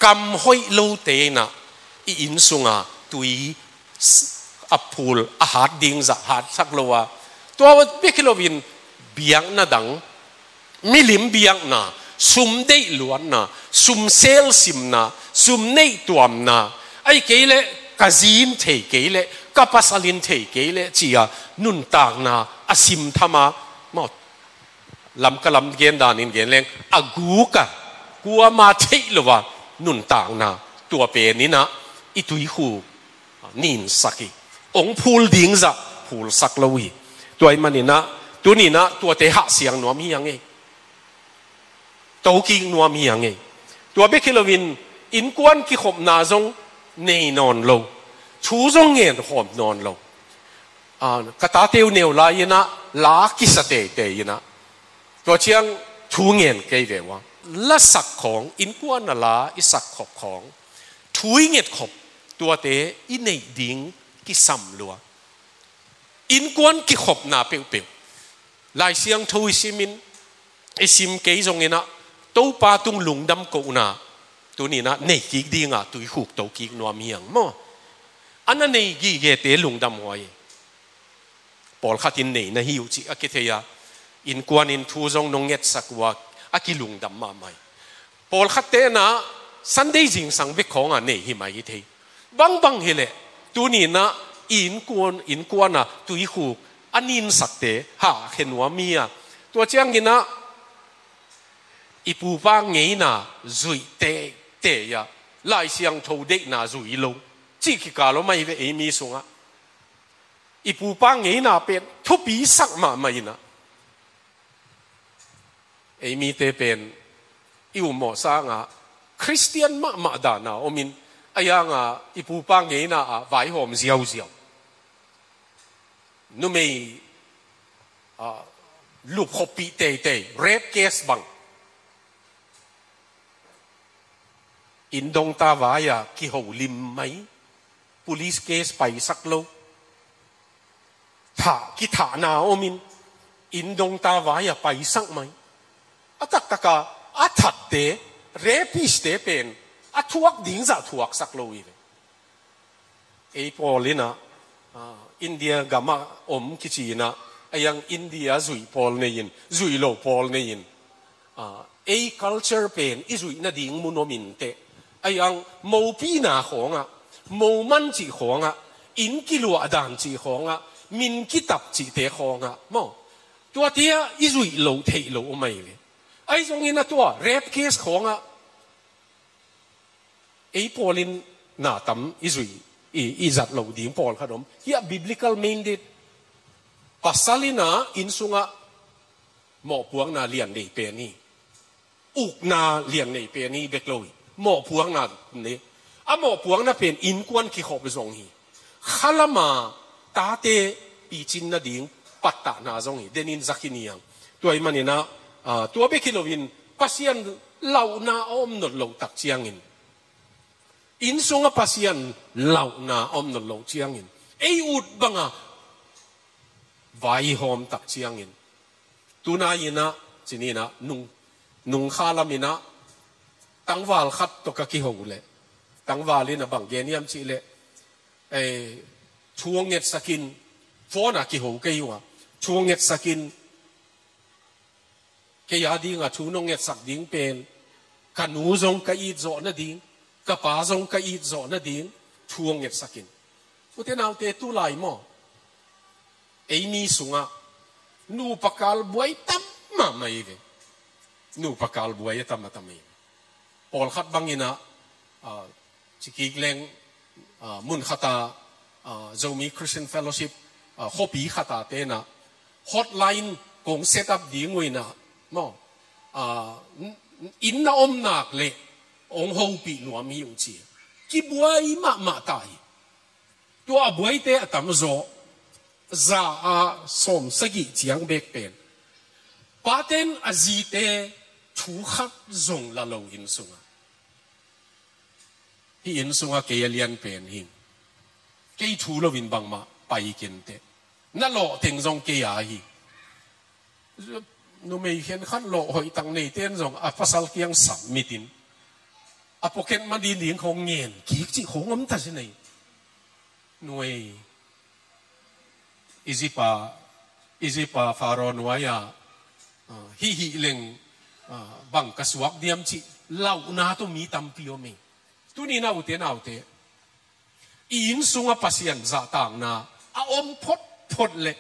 kam hoih lote inah i inn sunga tui a phul a hat ding zah hat sak lo a, tua bek hi loin biakna dang, milim biakna, sum deih luatna, sum sel simna, sum neih tuamna, ahi kei leh ka zi in thei kei leh, ka pasal in thei kei leh ci-a nuntakna a simtham a, maw, lam ka lam gen danin gen leng, a guk a, kuama theih lo a nuntakna, tua pen inah i tuikhuk ninsak hi. Ong phul ding zah phulsak lo hi. Tua ahih maninah tuninah tuate hahsiang nuam hi a ngei. Tokik nuam hi a ngei. Tua bek hi loin innkuan kikhopna zong nei nawn lo. Thu zong ngen khawm nawn lo. Ah, ka tate uh neu lai inah la kisa teitei inah, tua ciang thu ngen kei ve ua. La sak khawng, innkuan a la i sak khop khawng, thu i nget khop, tuate i neih ding kisam lua. Innkuan kikhopna peuhpeuh, Lai Siangtho i simin, i sim kei zong inah, Topa tung lungdam kohna tuninah nei kik dinga tuikhuk tokik nuam hi a maw? A na nei gigete lungdam huai. Pawlkhat in nei na hi uh cih a kithei a, innkuan in thu zong nong ngetsak uh a, a kilungdam mahmah hi. Pawlkhatte inah Sunday zingsang bek khawngah nei hi mai hi thei. Bangbang hi leh tuninah i innkuan, innkuan a tuikhuk a ninsakte hahkhe nuam hi a, tua cianginah i pupa ngeina zuih teitei a, Lai Siangtho deihna zui lo cih kikal om ahi ve ei mi sungah. I pupa ngeina pen thupi sak mahmah inah, ei mite pen i ummawh sangah Khristian mahmah dana omin, a yanga i pupa ngeina ah vaihawm ziauziau, numei, ah, lupkhoppih teitei, rape case bang. Inn dongta vai-ah kiho lim mai, police case paisak lo, thah, kithahna omin, inn dongta vai-ah paisak mai. A taktaka a thatte, rapist-te pen a thuak ding zah thuaksak lo hi ve. Ei pawl inah, ah, India gamah om kici inah, a yang India zui pawl nei-in, zui lo pawl nei-in, ah, ei culture pen i zuih nading mun om inteh. A yang mopina khawngah, moman cih khawngah, inn kiluah dan cih khawngah, min kitap cihte khawngah maw, tuate ah i zuih lo theih lo om ahi ve. Ahi zongin a tua rape case khawngah ei pawl in na tam i zui, i, i zat lo ding pawlkhat om. Hiah biblical minded. Pasal inah inn sungah mawhpuakna lian nei pen hi. Ukna lian nei pen hi bek lo hi. Mawhpuakna nei. A mawhpuakna pen innkuan kikhop zong hi. Khalama tate picin nading pattahna zong hi. Denin zakin hiang. Tua ahih maninah, ah, tua bek hi loin Pasian lauhna a om nawn loh tak ciangin, inn sungah Pasian lauhna a om nawn loh ciangin, ei ut banga vaihawm tak ciangin, tunai inah, cininah, nung, nungkha lam inah tangval khat tawh ka kiho leh, tangval inah bang gen hiam cih leh, eh, thu hong ngetsak in, phone ah kiho kei uh a, thu hong ngetsak in, kei a dinga thu nong ngetsak ding pen ka nu zong ka it zawh nading, Ka pa zong ka it zawh nading thu hong ngetsak in. Ute naute, tulai maw, ei mi sungah nupa kal buai tam mahmah hi ve. Nupa kal buai a tam a tam hi ve. Pawlkhat bangin ah, ah, cikik leng, ah, mun khat ah, ah, Zomi Christian Fellowship, ah, khuapi khat ah te in ah hotline kong set up ding uh in ah, maw, ah, n-, n-, inn na om nak leh hong hopih nuam hi uh ci. Kibuai mahmah ta hi. Tua a buaite a tamzaw, za a sawmsagih ciang bek pen, paten a zite thu khat zong la lo inn sungah. Hih inn sungah kei a lian pen hi. Kei thu loin bangmah pai kei inteh. Na lawh teng zong kei a hi. Numei khenkhat lawh hoih tak neite in zong a pasal kiang submit in, a pocket money ding khong ngen kik cih khong om ta si nei. Nuai, Egypt a, Egypt a Pharaoh nuai a, ah, hih hih leng, ah, bang ka suak diam cih lauhna tawh mi tampi om hi. Tuni in ah ute naute, i inn sungah Pasian zahtakna a om photphot leh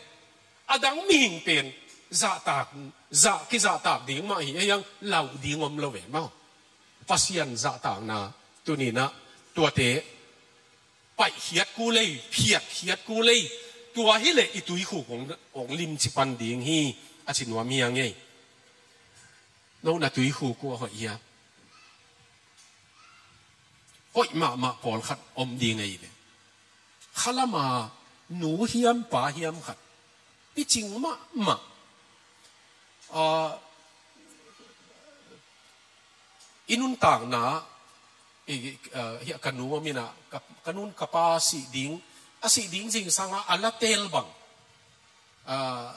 a dang mihing pen zahtak, zah, kizahtak ding mah hi, a hiang lauh ding om lo ve maw. Pasian zahtakna tuni in ah tuate paihkhiat kul ei, phiatkhiat kul ei. Tua hileh i tuikhuk hong, hong limci pan ding hi, a ci nuam hi a ngei. No na tuikhuk uh a hoih hia? Hoih mahmah pawlkhat om ding ei ve. Khalama nu hiam pa hiam khat picing mahmah. Ah, i nuntakna, i, ah, hi a ka nu om in ah, ka, ka nun ka pa sih ding, a sih ding zingsangah a la tel bang, ah,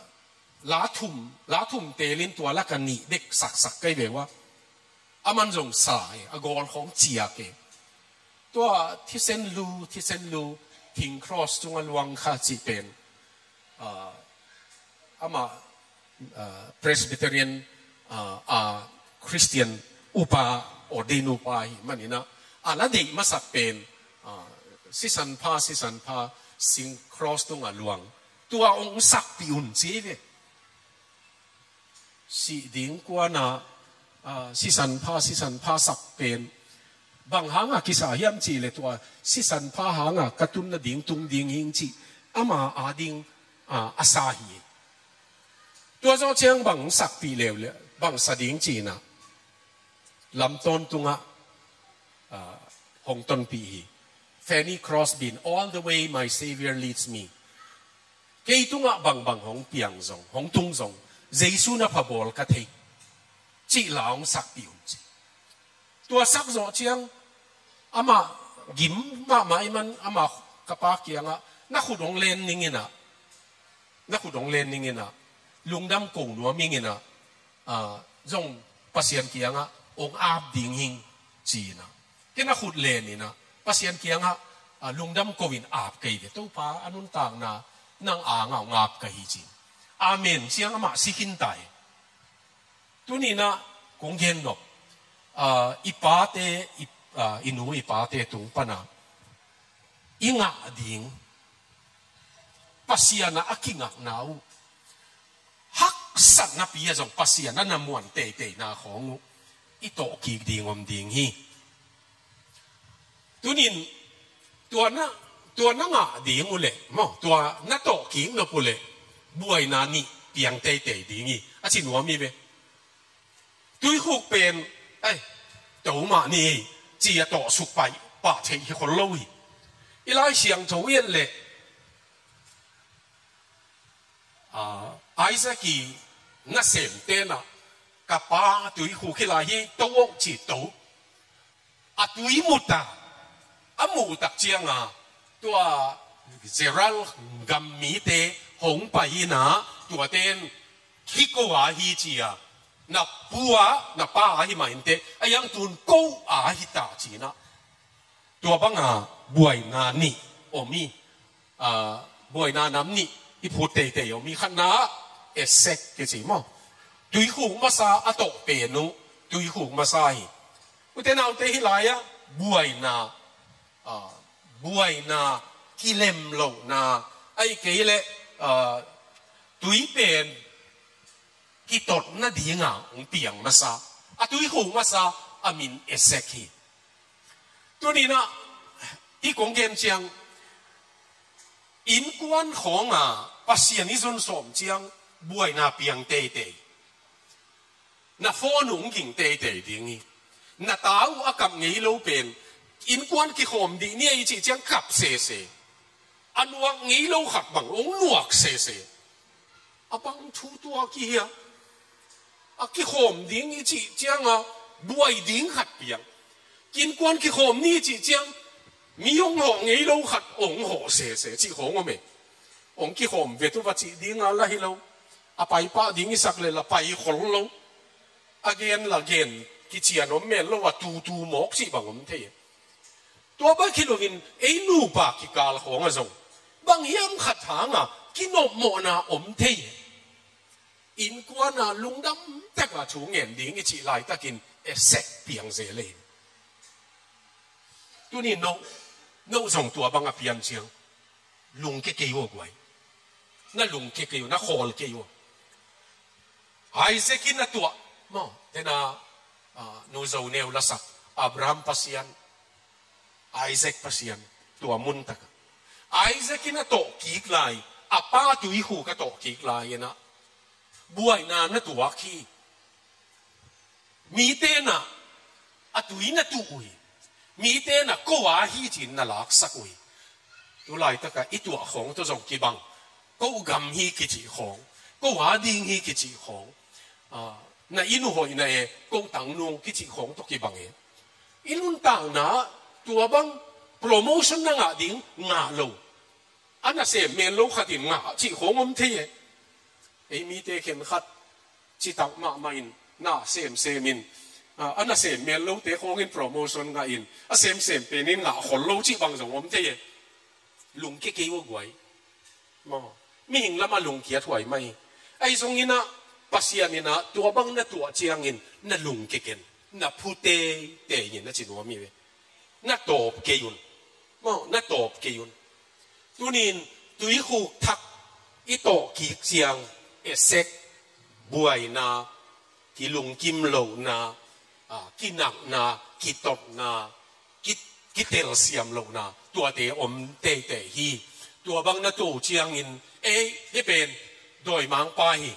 la thum, la thum telin tua la ka nih bek saksak kei ve ua. A man zong sa e, a gawl khong ciak e. Tua thisen lu, thisen lu, thing cross tungah luang kha cih pen, ah, amah, ah, Presbyterian, ah, ah, Christian upa, ordain upa hi manin ah, a la deih masak pen, ah, sisan pha, sisan pha, sing cross tungah luang. Tua hong sakpih un ci ve. Sih ding kuan ah, ah, sisan pha, sisan pha sak pen bang hangah kisa hiam cih leh tua sisan pha hangah ka tun nading tung ding hing cih ama ading, ah, a sa hi. Tua zawh ciang bang sakpih leuleu, bang sa ding ci in ah lam tawntungah, ah, hong tonpih hi. Fanny Crosby in, "All the way my Savior leads me." Kei tungah bangbang hong piang zong, hong tung zong, Jesu na pha bawl ka thei, cih la hong sakpih un ci. Tua sak zawh ciang amah gim mahmah ih man, amah ka pa kiangah, "Na khut hong len ning in ah, na khut hong len ning in ah, lungdam ko nuam ing in ah, ah, zong Pasian kiangah hong ap ding hing," ci in ah. Kei na khut len in ah, Pasian kiangah, ah, lungdam ko in ap kei ve, Topa, a nuntakna nang angah hong ap ka hi ci. Amen ciang amah si khin ta hi. Tuni in ah kong gen nop, ah, i pate, i, ah, i nu i pate tung pan ah i ngah ding, Pasian ah a kingakna uh, haksatnapi ah zong Pasian ah na muan teiteina khawng uh i tawh kik ding om ding hi. Tunin tua na, tua na ngah ding uh leh maw, tua na tawh kik nop uh leh buaina nih piang teitei ding hi, a ci nuam hi ve. Tuikhuk pen, ai, to mah ni, ci a tawh suk pai pah theih hi khol lo hi. I Lai Siangtho i et leh, ah, Isaac i nasemte in ah, "Ka pa, tuikhuk hi lai hi, to oh," ci, to. A tui mu ta, a muh tak ciang a, tua Gerar gam mite hong pai in ah, tuate in, "Hih ko a hi," ci a, "Na pu a, na pa a hi mah inteh, a hiang tun ko a hi ta," ci in ah. Tua bang a buaina nih om hi. Ah, buaina nam nih i phut teitei om hi. Khatna ah Esek kici maw. Tuikhuk masa a tawh pen uh, tuikhuk masa hi. Ute naute, hih lai ah buaina, ah, buaina, kilemlohna, ahih kei leh, ah, tui pen kitotna dinga hong piang masa, a tuikhuk masa, a min Esek hi. Tuni-in ah, i kong gen ciang, innkuan khawnga Pasian i zon sawm ciang buaina piang teitei. Na phone uh hong ging teitei ding hi. Na ta uh a kap ngei lo pen, innkuan kikhawm dih ni a i cih ciang kap sese. A nuak ngei lo khat bang hong nuak sese. A bang thu tua kihia. A kikhawm ding i cih cianga buai ding khat piang. Innkuan kikhawm ni i cih ciang mi hong hawh ngei lo khat hong hawh sese cih khawng om e. Hong kikhawm vet uh va cih dinga la hi lo. A pai pah ding i sak le la pai khol lo. A gen la gen kician om mel lo, a tutu mawk cih bang om thei e. Tua bek hi loin ei nupa kikal khawng ah zong bang hiam khat hanga kinopmawhna om thei e. Innkuan ah lungdam taka thu ngen ding i cih laitakin Esek piang zel e. Tuni-in no, no zong tua banga pian ciang lungke kei uh a guai. Na lungke kei uh, na khawl kei uh. Isaac in a tuah maw, tena, ah, Nu Zo Neu lasak, Abraham Pasian, Isaac Pasian, tua mun takah Isaac in a tawh kik lai, a pa tuikhuk a tawh kik lai-in ah buaina na tuak hi. Mite na a tui na tuh uh hi. Mite na ko a hi ci-in na laksak uh hi. Tu laitakah i tuah khawng tawh zong kibang. Ko gam hi kicih khawng, ko a ding hi kicih khawng, ah, na inn uh hoihna e, ko tangnung kicih khawng tawh kibang e. I nuntakna tua bang promotion na ngah ding ngah lo. A nasem men lo khatin ngah cih khawng om thei e. Ei mite khenkhat citak mahmah in, na semsem in, a, a nasem men lote khawngin promotion ngah in, a semsem penin ngah khol lo cih bang zong om thei e. Lungke kei uh a guai. Maw, mihing lamah lungkiat huai mah hi. Ahi zongin ah, Pasian in ah tua bang na tuah ciangin na lungke ken, na phu teitei in a ci nuam hi ve. Na tawp kei un. Maw, na tawp kei un. Tunin tuikhuk thak i tawh kik ciang, Esek, buaina, kilungkim lohna, a, kinakna, kitotna, ki, kitelsiam lohna, tuate om teitei hi. Tua bang na tuah uh ciangin, ei, hih pen dawimangpa hi.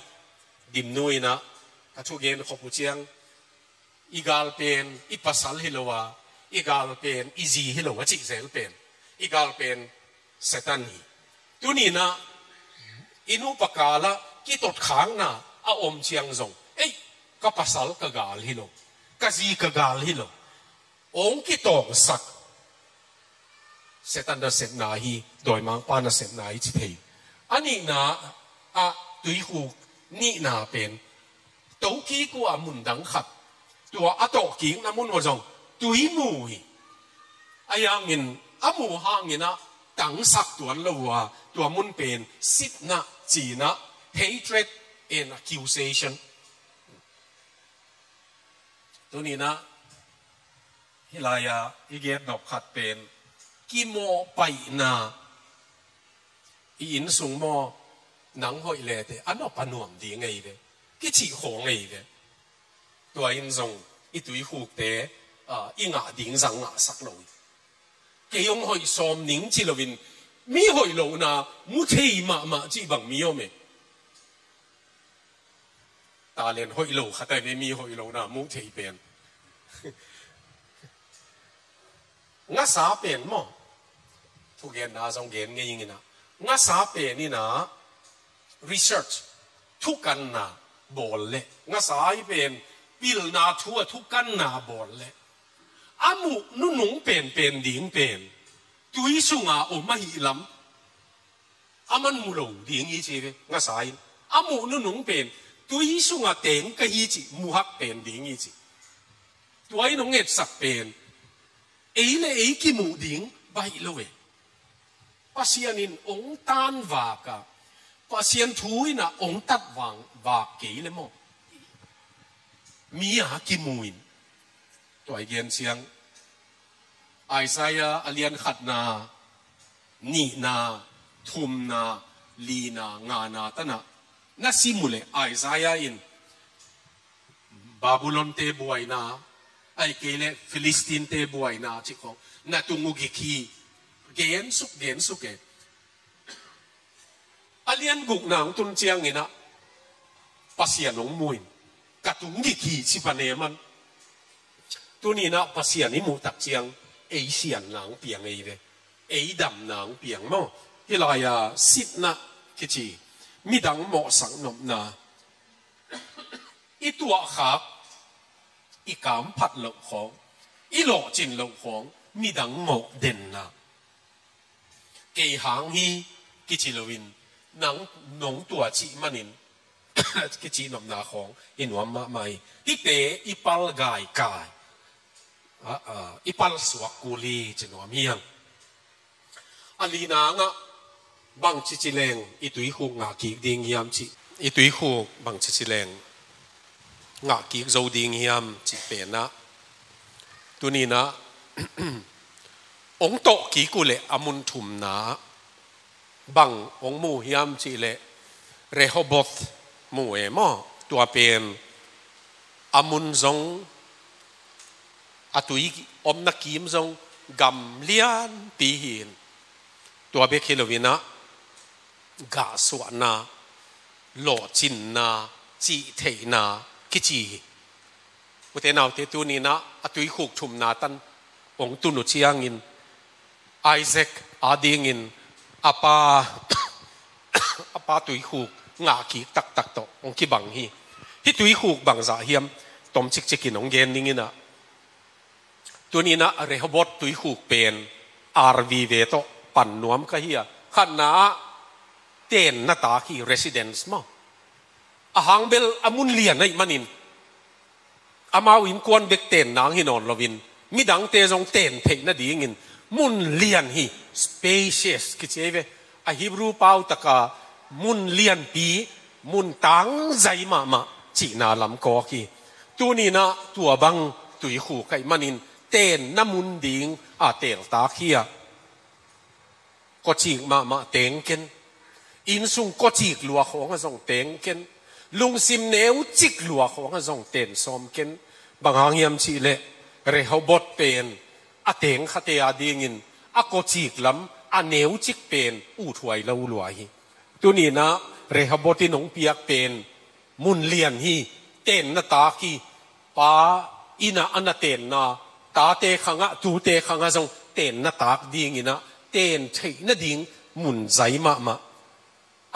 Dimnu in ah ka thugen khop uh ciang, i gal pen i pasal hi lo a, i gal pen i zi hi lo a cih zel pen, i gal pen Satan hi. Tuni-in ah i nupa kalah kitotkhakna a om ciang zong, ei, ka pasal ka gal hi lo, ka zi ka gal hi lo, hong kitawngsak. Satan nasepna hi, dawimangpa nasepna hi ci thei. A nihna ah tuikhuk nihna pen, tawh kik uh a mun dang khat, tua a tawh kikna mun uh zong tui mu hi. A hangin, a mu hangin ah tangsak tuan lo uh a, tua mun pen sitna, cina, hatred and accusation. Tuni-in ah hih lai-a i gen nop khat pen kimawhpaihna. I inn sung maw, nang hoih le teh a nop a nuam ding ei ve, kicih khawng ei ve. Tua in zong i tuikhukte, a, i ngah ding zang ngahsak lo hi. Kei hong hoih sawm ning ci loin, mi hoih lohna mu thei mahmah cih bang mi om e. Talent hoih lo khat a ve, mi hoih lohna mu thei pen. Ngasa pen maw, thugenna zong gen ngei ing in ah, ngasa pen in ah research, thukanna bawl leh, ngasa i pen pilna thu a thukanna bawl leh, a muh nunung penpen ding pen tui sunga om ahih lam a man mu lo ding hi ci ve, ngasa in. A muh nunung pen tui sunga teng ka hi cih muhak pen ding hi ci. Tua in hong etsak pen ei le ei kimuh ding baih lo e. Pasian in hong tanvak a, Pasian thu in ah hong tatvang vak kei le maw, mi a kimu in. Tua i gen ciang, Isaiah a lian khatna, nihna, thumna, lina, ngana tanah na sim uh leh Isaiah in Babylon-te buaina, ahih kei leh Philistine-te buaina cih khawng na tung uh gik hi. Gensuk gensuk e. A lian gukna hong tun ciangin ah Pasian hong mu in, ka tung gik hi ci pan e man. Tuni-in ah Pasian i muh tak ciang ei sianna hong piang ei ve. Ei damna hong piang maw. Hih lai-a sitna kici, midang mawhsak nopna, i tuahkhak, i kamphat loh khawng, i lawhcin loh khawng, midang mawh denna. Kei hang hi kici loin, nang nong tua cih manin kici nopna khawng i nuam mahmah hi. Hihte i pal gaikai, a, a, i pal suak kul hi ci nuam hi hang. A lina ngah, bangci ci leng i tuikhuk ngah kik ding hiam cih, i tuikhuk bangci ci leng ngah kik zo ding hiam cih pen ah, tuni-in ah hong tawh kik uh leh a mun thumna bang hong mu hiam cih leh Rehoboth mu e maw. Tua pen a mun zong, a tui omna kim zong gam lianpi hi-in, tua bek hi loin ah gahsuahna, lawhcinna, cihtheihna kici hi. Ute naute, tuni-in ah a tuikhuk thumna tan hong tun uh ciangin Isaac adingin a pa, a pa tuikhuk ngah kik taktak tawh hong kibang hi. Hih tuikhuk bangzah hiam, tom cikcikin hong gen ning in ah, tuni-in ah Rehoboth tuikhuk pen R V ve tawh pan nuam ka hi a, khatna ah tenna tak hi, residence maw. A hang bel a mun lian ahih manin, amau innkuan bek ten nang hi nawn loin, midangte zong ten theih nadingin mun lian hi, spacious kici ei ve. A Hebrew pau taka mun lianpi, mun tangzai mahmah cihna lam kawk hi. Tuni-in ah tua bang tuikhuk ahih manin tenna mun ding a teltak hi a, kawcik mahmah teng ken, innsung kawcik lua khawng ah zong teng ken, lungsim neucik lua khawng ah zong ten sawm ken. Bang hang hiam cih leh Rehoboth pen a teng khate adingin a kawcik lam, a neucik pen uthuai lo lua hi. Tuni-in ah Rehoboth in hong piak pen mun lian hi, tenna tak hi. Pa inn ah a na tenna, tate khang ah, tute khang ah zong tenna tak dingin ah ten theih nading mun zai mahmah.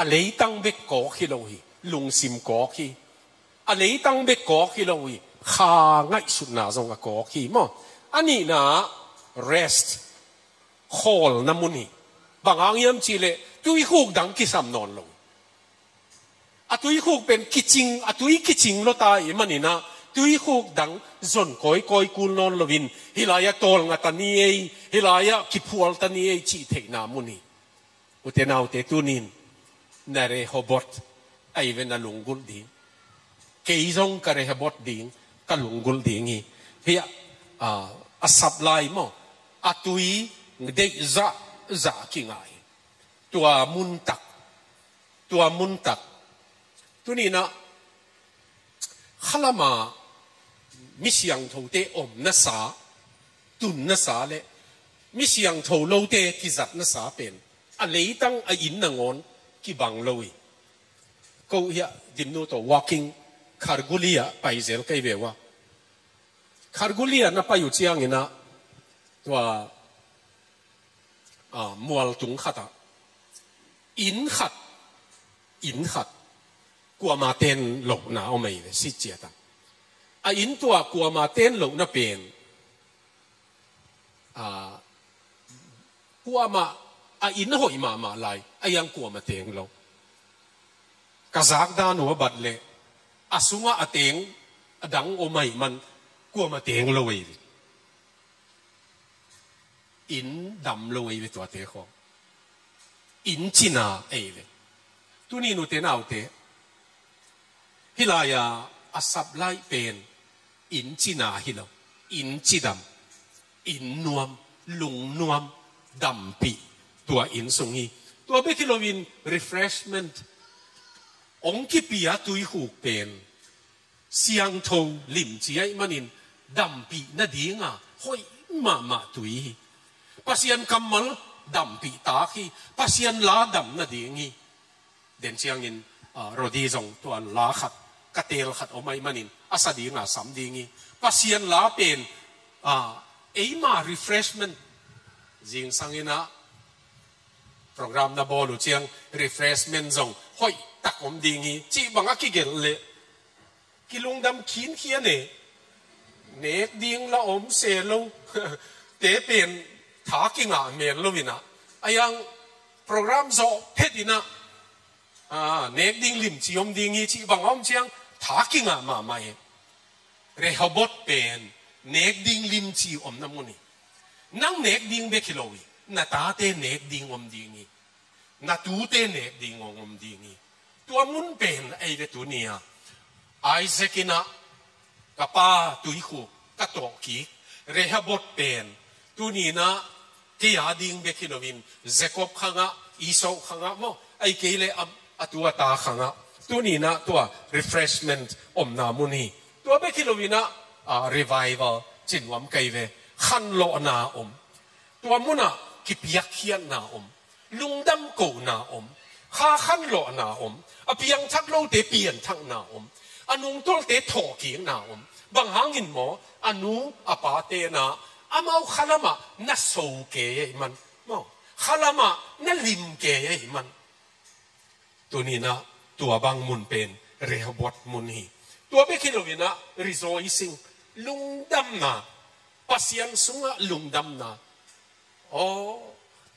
A leitang bek kawk hi lo hi, lungsim kawk hi. A leitang bek kawk hi lo hi, kha ngaihsutna zong a kawk hi maw. A nihna, rest, khawlna mun hi. Bang hang hiam cih leh tuikhuk dang kisam nawn lo. A tuikhuk pen kicing, a tui kicing lua ta ahih manin ah tuikhuk dang zon kawikawi kul nawn loin, hih lai-ah tawlnga ta ni ei, hih lai-ah kiphual ta ni ei cih theihna mun hi. Ute naute, tuni-in na Rehoboth ahi ve na lunggulh ding. Kei zong ka Rehoboth ding, ka lunggulh ding hi. Hiah, a, a sap lai maw, a tui deih zahzah kingah hi. Tua mun tak, tua mun tak. Tuni-in ah khalama mi siangthote omna sa, tunna sa le mi siangtho lote kizatna sa pen a leitang a inn nangawn kibang lo hi. Ko hiah Dimnu tawh walking Kharguli ah pai zel kei ve ua. Kharguli ah na pai uh ciangin ah tua, a, mual tung khatah inn khat, inn khat kuama ten lohna om ahi ve, sit ciat ah. A inn tua kuama ten lohna pen, a, kuama, a inn hoih mahmah lai, a iang kuama teng lo. Ka zak dan uh a bat leh a sungah a teng a dang om ahih man kuama teng lo ahi ve. Inn dam lo ahi ve tuate khawng. Inn cina ahi ve. Tuni-in ute naute, hih lai-a a sap lai pen inn cina hi lo, inn cidam, inn nuam, Lungnuam, dampih, tua inn sung hi. Tua bek hi loin refreshment, hong kipia tuikhuk pen siangtho limci ahih manin dampih nadinga hoih mahmah tui hi. Pasian kammal dampih tak hi. Pasian la dam nading hi. Den ciangin, ah, Rodi zong tua la khat, ka tel khat om ahih manin a sa dinga sam ding hi. Pasian la pen, ah, eima refreshment, zingsangin ah program na bawl uh ciang refreshment zong hoih tak om ding hi cih bang a kigelh leh kilungdam khinkhian e. Nek ding la om se lo. Te pen tha kingah mel lo in ah, a yang program zawh phet in ah, ah, nek ding limci om ding hi cih bang a om ciang tha kingah mahmah e. Rehoboth pen nek ding limci omna mun hi. Nang nek ding bek hi lo hi. Na tate nek ding om ding hi. Na tute nek ding hong om ding hi. Tua mun pen ei ve tuni-a Isaac in ah, ka pa tuikhuk ka tawh kik Rehoboth pen tuni in ah kei a ding bek hi loin Jacob khangah, Esau khangah maw, ahih kei leh a, a tu a ta khangah tuni in ah tua refreshment omna mun hi. Tua bek hi loin ah, ah, revival ci nuam ka hi ve. Khanlawhna om. Tua munah kipiakkhiatna om. Lungdam kohna om. Kha khanlawhna om. A piangthak lote pianthakna om. A nungtolhte thawhkikna om. Bang hangin maw, a nu a pate in ah amau khalamah na so kei ahih man, maw, khalamah na lim kei ahih man, tuni in ah tua bang mun pen Rehoboth mun hi. Tua bek hi loin ah rejoicing, lungdamna, Pasian sungah lungdamna. Aw,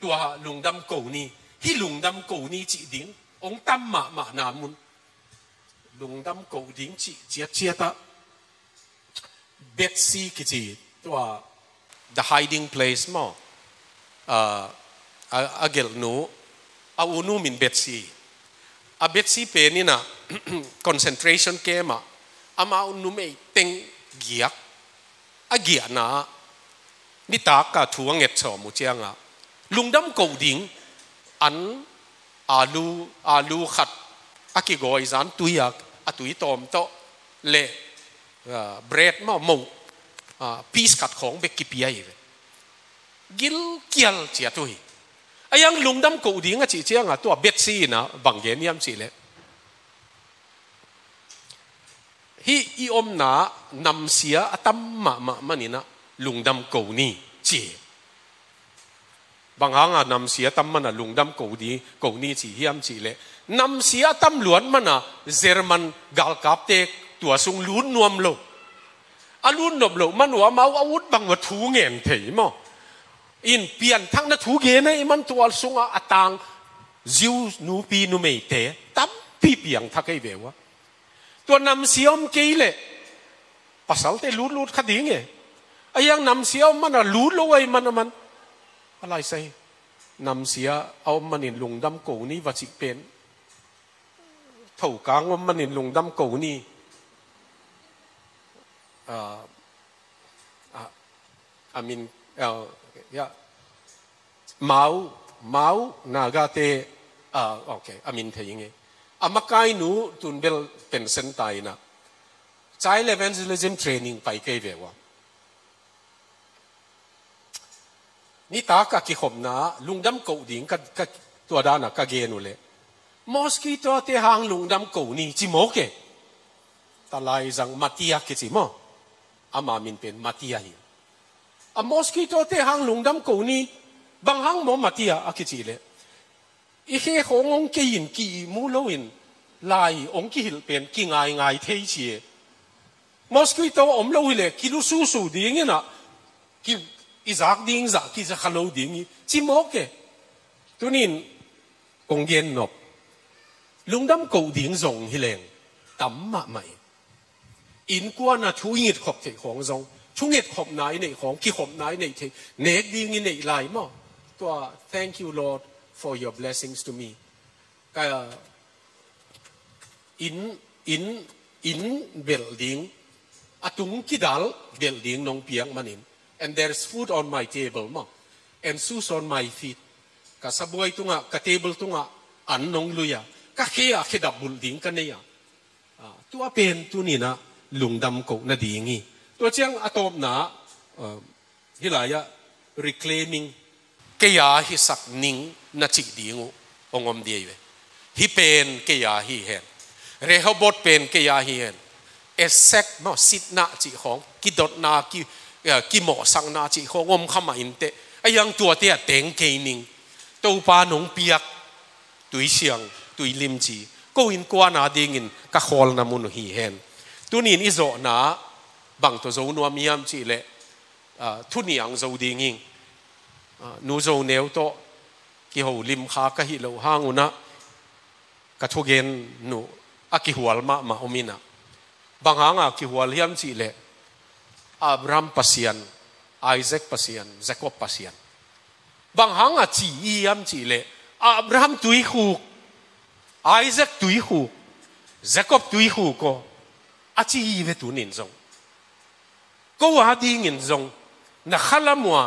tua lungdam ko ni, hih lungdam ko ni cih ding hong tam mahmahna mun. Lungdam ko ding cih ciatciat ah Betsy kici, tua The Hiding Place maw, ah, a, a gelhnu, a unu min Betsy. A Betsy pen in ah concentration camp ah amau numei teng giak, a giahna ah nitak a thu a nget sawm uh ciangah lungdam ko ding an, alu, alu khat a kigawi zan tui a, a tui tawm tawh le, ah, bread maw, moh, ah, piece khat khawng bek kipia hi ve. Gilkial ciat uh hi. A yang lungdam ko ding a cih ciangah tua Betsy in ah bang gen hiam cih leh, hih i omna namsia a tam mahmah man in ah lungdam ko ni ci hi. Bang hanga namsia a tam man a lungdam ko ni, ko ni ci hiam cih leh, namsia a tam luat man a German galkapte tua sung lut nuam lo. A lut nop loh man uh amau a ut bang uh a thu ngen thei maw. In pianthakna thu gen ahih man tua sungah a tang Jew nupi numeite tampi piangthak ahi ve uh a. Tua namsia om kei leh pasalte lutlut kha ding e. A yang namsia om man a lut lo ahih man a man, a lai sai, namsia a om manin lungdam ko ni va cih pen, thokang om manin lungdam ko ni. Ah, ah, a min, ah, ya. Mau, Mau, Nagate, ah, okay, a min thei nge. A makainu tun bel pension ta in ah child evangelism training pai kei ve uh a. Nitak a kikhopna ah lungdam ko ding ka, ka, tua dan a ka gen uh leh, mosquito-te hang lungdam ko ni ci mawk e. Talai zang Matia kici maw. Ama min pen Matia hi. A mosquito-te hang lungdam ko ni, bang hang maw Matia a kici leh, i khe khawng hong kei in ki-ihmu loin lai hong kihilh pen kingaingai thei ci e. Mosquito om lo hileh kilu susu ding in ah, ki, i zak ding zah kiza kha lo ding hi ci mawk e. Tunin kong gen nop, lungdam ko ding zong hi leng tam mahmah hi. Innkuan a thu i ngetkhop theih khawng zong, thu ngetkhopna i neih khawng, kikhopna i neih theih, nek ding i neih lai maw. Tua, "Thank you, Lord, for your blessings to me." Ka inn, inn, inn belh ding, a tung kidal belh ding nong piak manin, "And there's food on my table," maw. and shoes on my feet. Ka sabuai tungah, ka table tungah an nong lui a, ka khe ah khedap bulh ding ka nei a. Ah, tua pen tuni-in ah lungdam koh nading hi. Tua ciang a tawpna, ah, hih lai-ah reclaiming, kei a hisak ning na cih ding uh hong om ding hi ve. Hih pen kei a hi hen. Rehoboth pen kei a hi hen. Esek maw, sitna cih khawng, kidotna, ki, eh, kimawhsakna cih khawng om kha mah inteh, a hiang tuate ah teng kei ning. Topa nong piak tuisiang, tuilimci ko innkuan a dingin ka khawlna mun uh hi hen. Tuni-in i zawhna bang tawh zo nuam hiam cih leh, ah, thu nih hong zo ding hi. Ah, Nu Zo Neu tawh kiho lim kha ka hih loh hang un ah, ka thugen uh a kihual mahmah om in ah. Bang hanga kihual hiam cih leh, Abraham Pasian, Isaac Pasian, Jacob Pasian. Bang hanga ci i hiam cih leh, Abraham tuikhuk, Isaac tuikhuk, Jacob tuikhuk aw, a ci i ve. Tuni-in zong ko a dingin zong na khalam uh a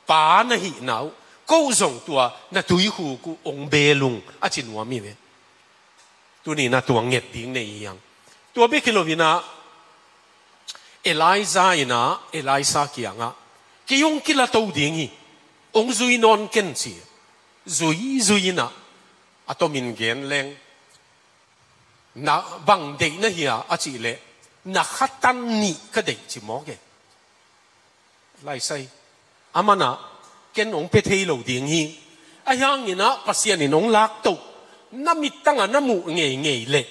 pa na hihna uh, ko zong tua na tuikhuk uh hong bel ung, a ci nuam hi ve. Tuni-in ah tua nget ding nei hi hang. Tua bek hi lo-in ah, Elijah in ah, Elisha kiangah, kei hong kila to ding hi, hong zui nawn ken, ci. Zui, zui in ah, a tomin gen leng, na bang deih na hia, a cih leh, na khatan nih ka deih, ci mawk e. Laisai, aman ah, ken hong pia thei lo ding hi. A hiangin ah Pasian in hong laktoh, na mittang ah na muh ngeingei leh,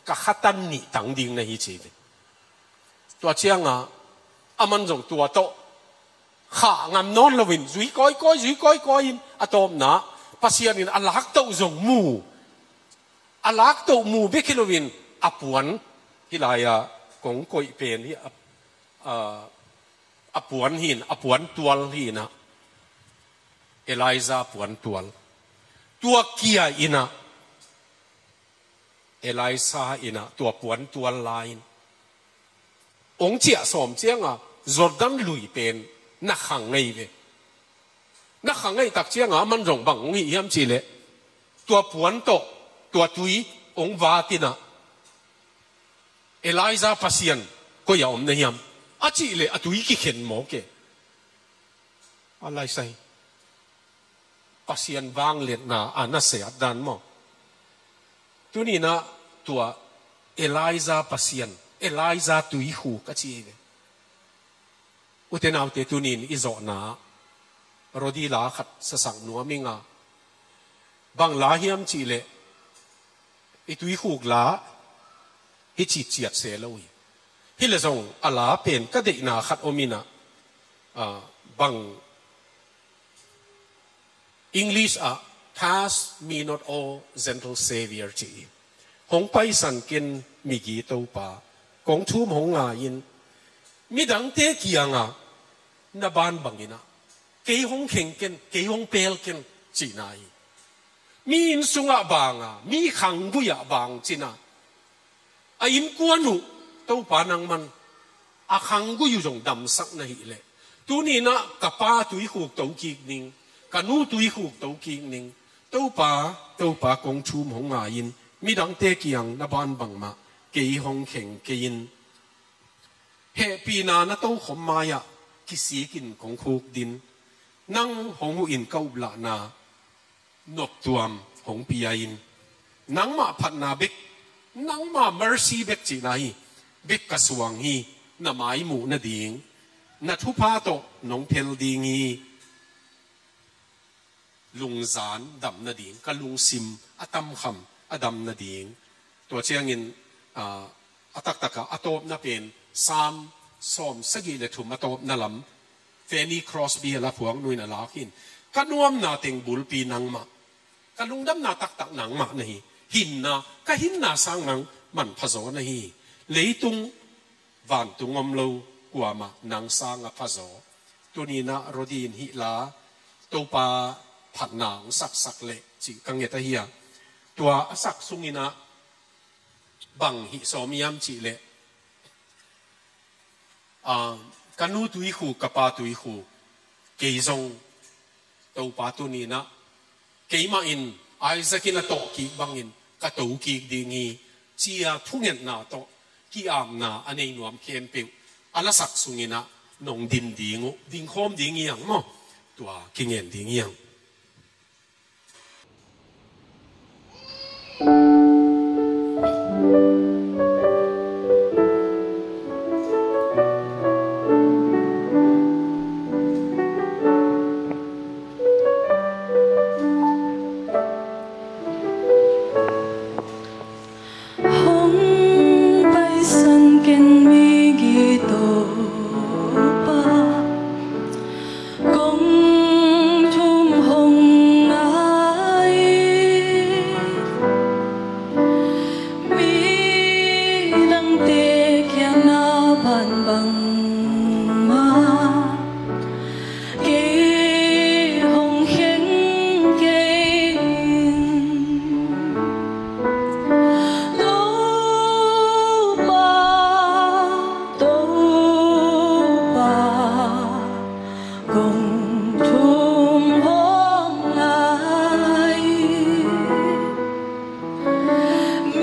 ka khatan nih tang ding na hi, ci ve. Tua ciangah aman zong tua tawh khah ngam nawn loin zui kawikawi, zui kawikawi in, a tawpna Pasian in a laktoh zong mu. A laktoh mu bek hi loin a puan, hih lai-ah kong koih pen hi, a, a, a puan hi in, a puan tual hi in ah, Elijah puan tual. Tua kia in ah, Elisha in ah tua puan tual la in, hong ciah sawm ciangah Jordan lui pen na khang ngei ve. Na khang ngei tak ciangah aman zong bang hong hih hiam cih leh, tua puan tawh tua tui hong vat in ah, Elijah Pasian koi-ah om na hiam, a cih leh a tui kikhen mawk e. A laisai, Pasian vangliatna a naseat dan maw. Tuni-in ah tua Elijah Pasian, Elijah tuikhuk a ci hi ve. Ute naute, tuni-in i zawhna Rodi la khat sasak nuam ing a, bang la hiam cih leh, i tuikhuk la hi citciat se lo hi. Hi leh zong a la pen ka deihna khat om in ah, ah, bang English ah, "Pass me not, O gentle Savior," ci hi. Hong paisan ken, migi Topa, kong thum hong ngai in, midangte kiangah na bangbang in ah kei hong kheng ken, kei hong pel ken, cihna hi. Mi inn sungah bang a, mi khanggui-ah bang cihna. A innkuan uh Topa nangman a khanggui uh zong damsak na hih leh, tuni-in ah ka pa tuikhuk to kik ning, ka nu tuikhuk to kik ning. Topa, Topa, kong thum hong ngai in, midangte kiang na bangbang mah kei hong kheng kei in. Hehpihna na tokhom mai-ah kisik in kong khukdin. Nang hong huh in ka uplahna noptuam hong pia in. Nangmah phatna bek, nangmah mercy bek cihna hi. Bek ka suang hi, na mai muh nading, na thupha tawh nong phel ding hi. Lungzan dam nading, ka lungsim a tamkham a dam nading. Tua ciangin, ah, a taktak ah a tawpna pen Psalm sawm sagih le thum a tawpna lam, Fanny Crosby a la phuak nu in a lak hi in, ka nuamna teng bulpi nangmah, ka lungdamna taktak nangmah na hi. Hinna, ka hinna sang nang manpha zaw na hi. Leitung vantung om lo kuamah nang sang a pha zaw. Tuni-in ah Rodi in hih la, Topa phatna hong saksak leh cih ka nget ahi a. Tua a sak sungin ah bang hih sawm hiam cih leh, ah, ka nu tuikhuk, ka pa tuikhuk, kei zong Topa tuni-in ah keimah in Isaac in a tawh kik bangin ka to kik ding hi, ci-a thungetna tawh ki-apna a nei nuam khempeuh a lasak sungin ah nong din ding uh, dingkhawm ding hi hang maw. Tua kingen ding hi hang. Hong paisan keng migi Topa, kong thum hong ngai. Midangte kiangah bangbang mah kei hong kheng kei in. Topa, Topa, kong thum hong ngai.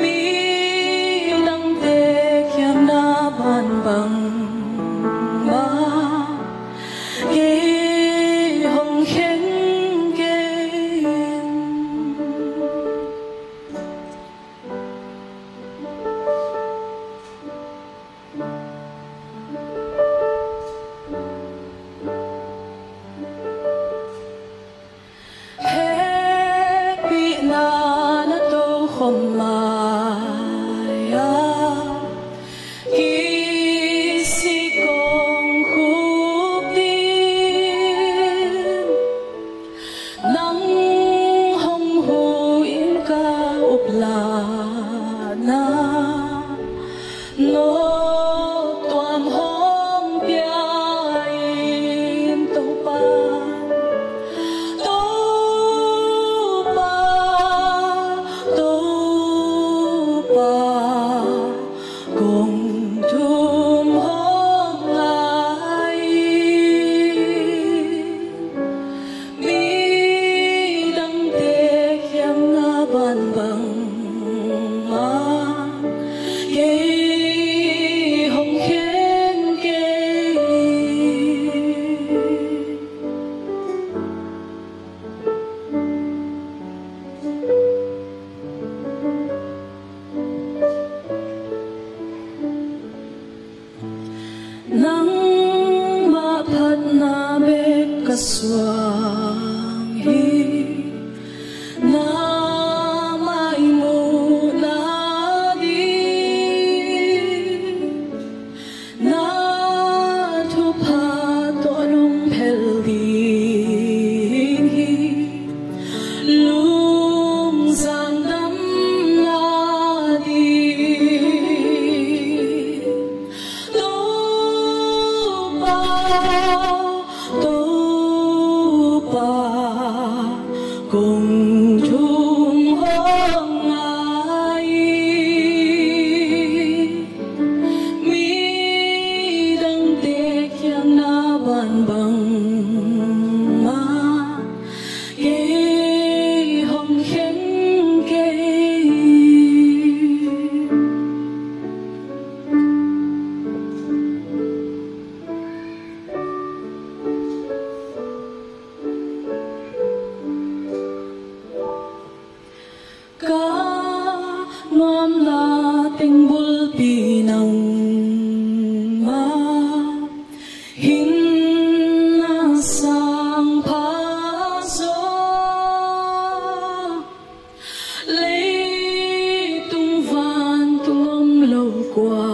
Midangte kiangah bangbang mah kei hong kheng kei in. Hehpihna na tokhom lai-a kisik kong khuk ding. Nang hong huh in ka uplahna nawltuam hong pia in. Topa, Topa, Topa, kong thum hong ngai. Midangte kiangah bangbang mah kei hong kheng kei in. Nangmah phatna bek ka suang hi, na maimuhna ding. Na thupha tawh nong phel ding hi, lungzang damna ding. Topa, Topa, kong thum hong ngai. Midangte kiangah bangbang mah kei hong kheng kei. Ka nuamna teng bulpi nangmah, hinna sang pha zaw. Leitung vantung om lo kua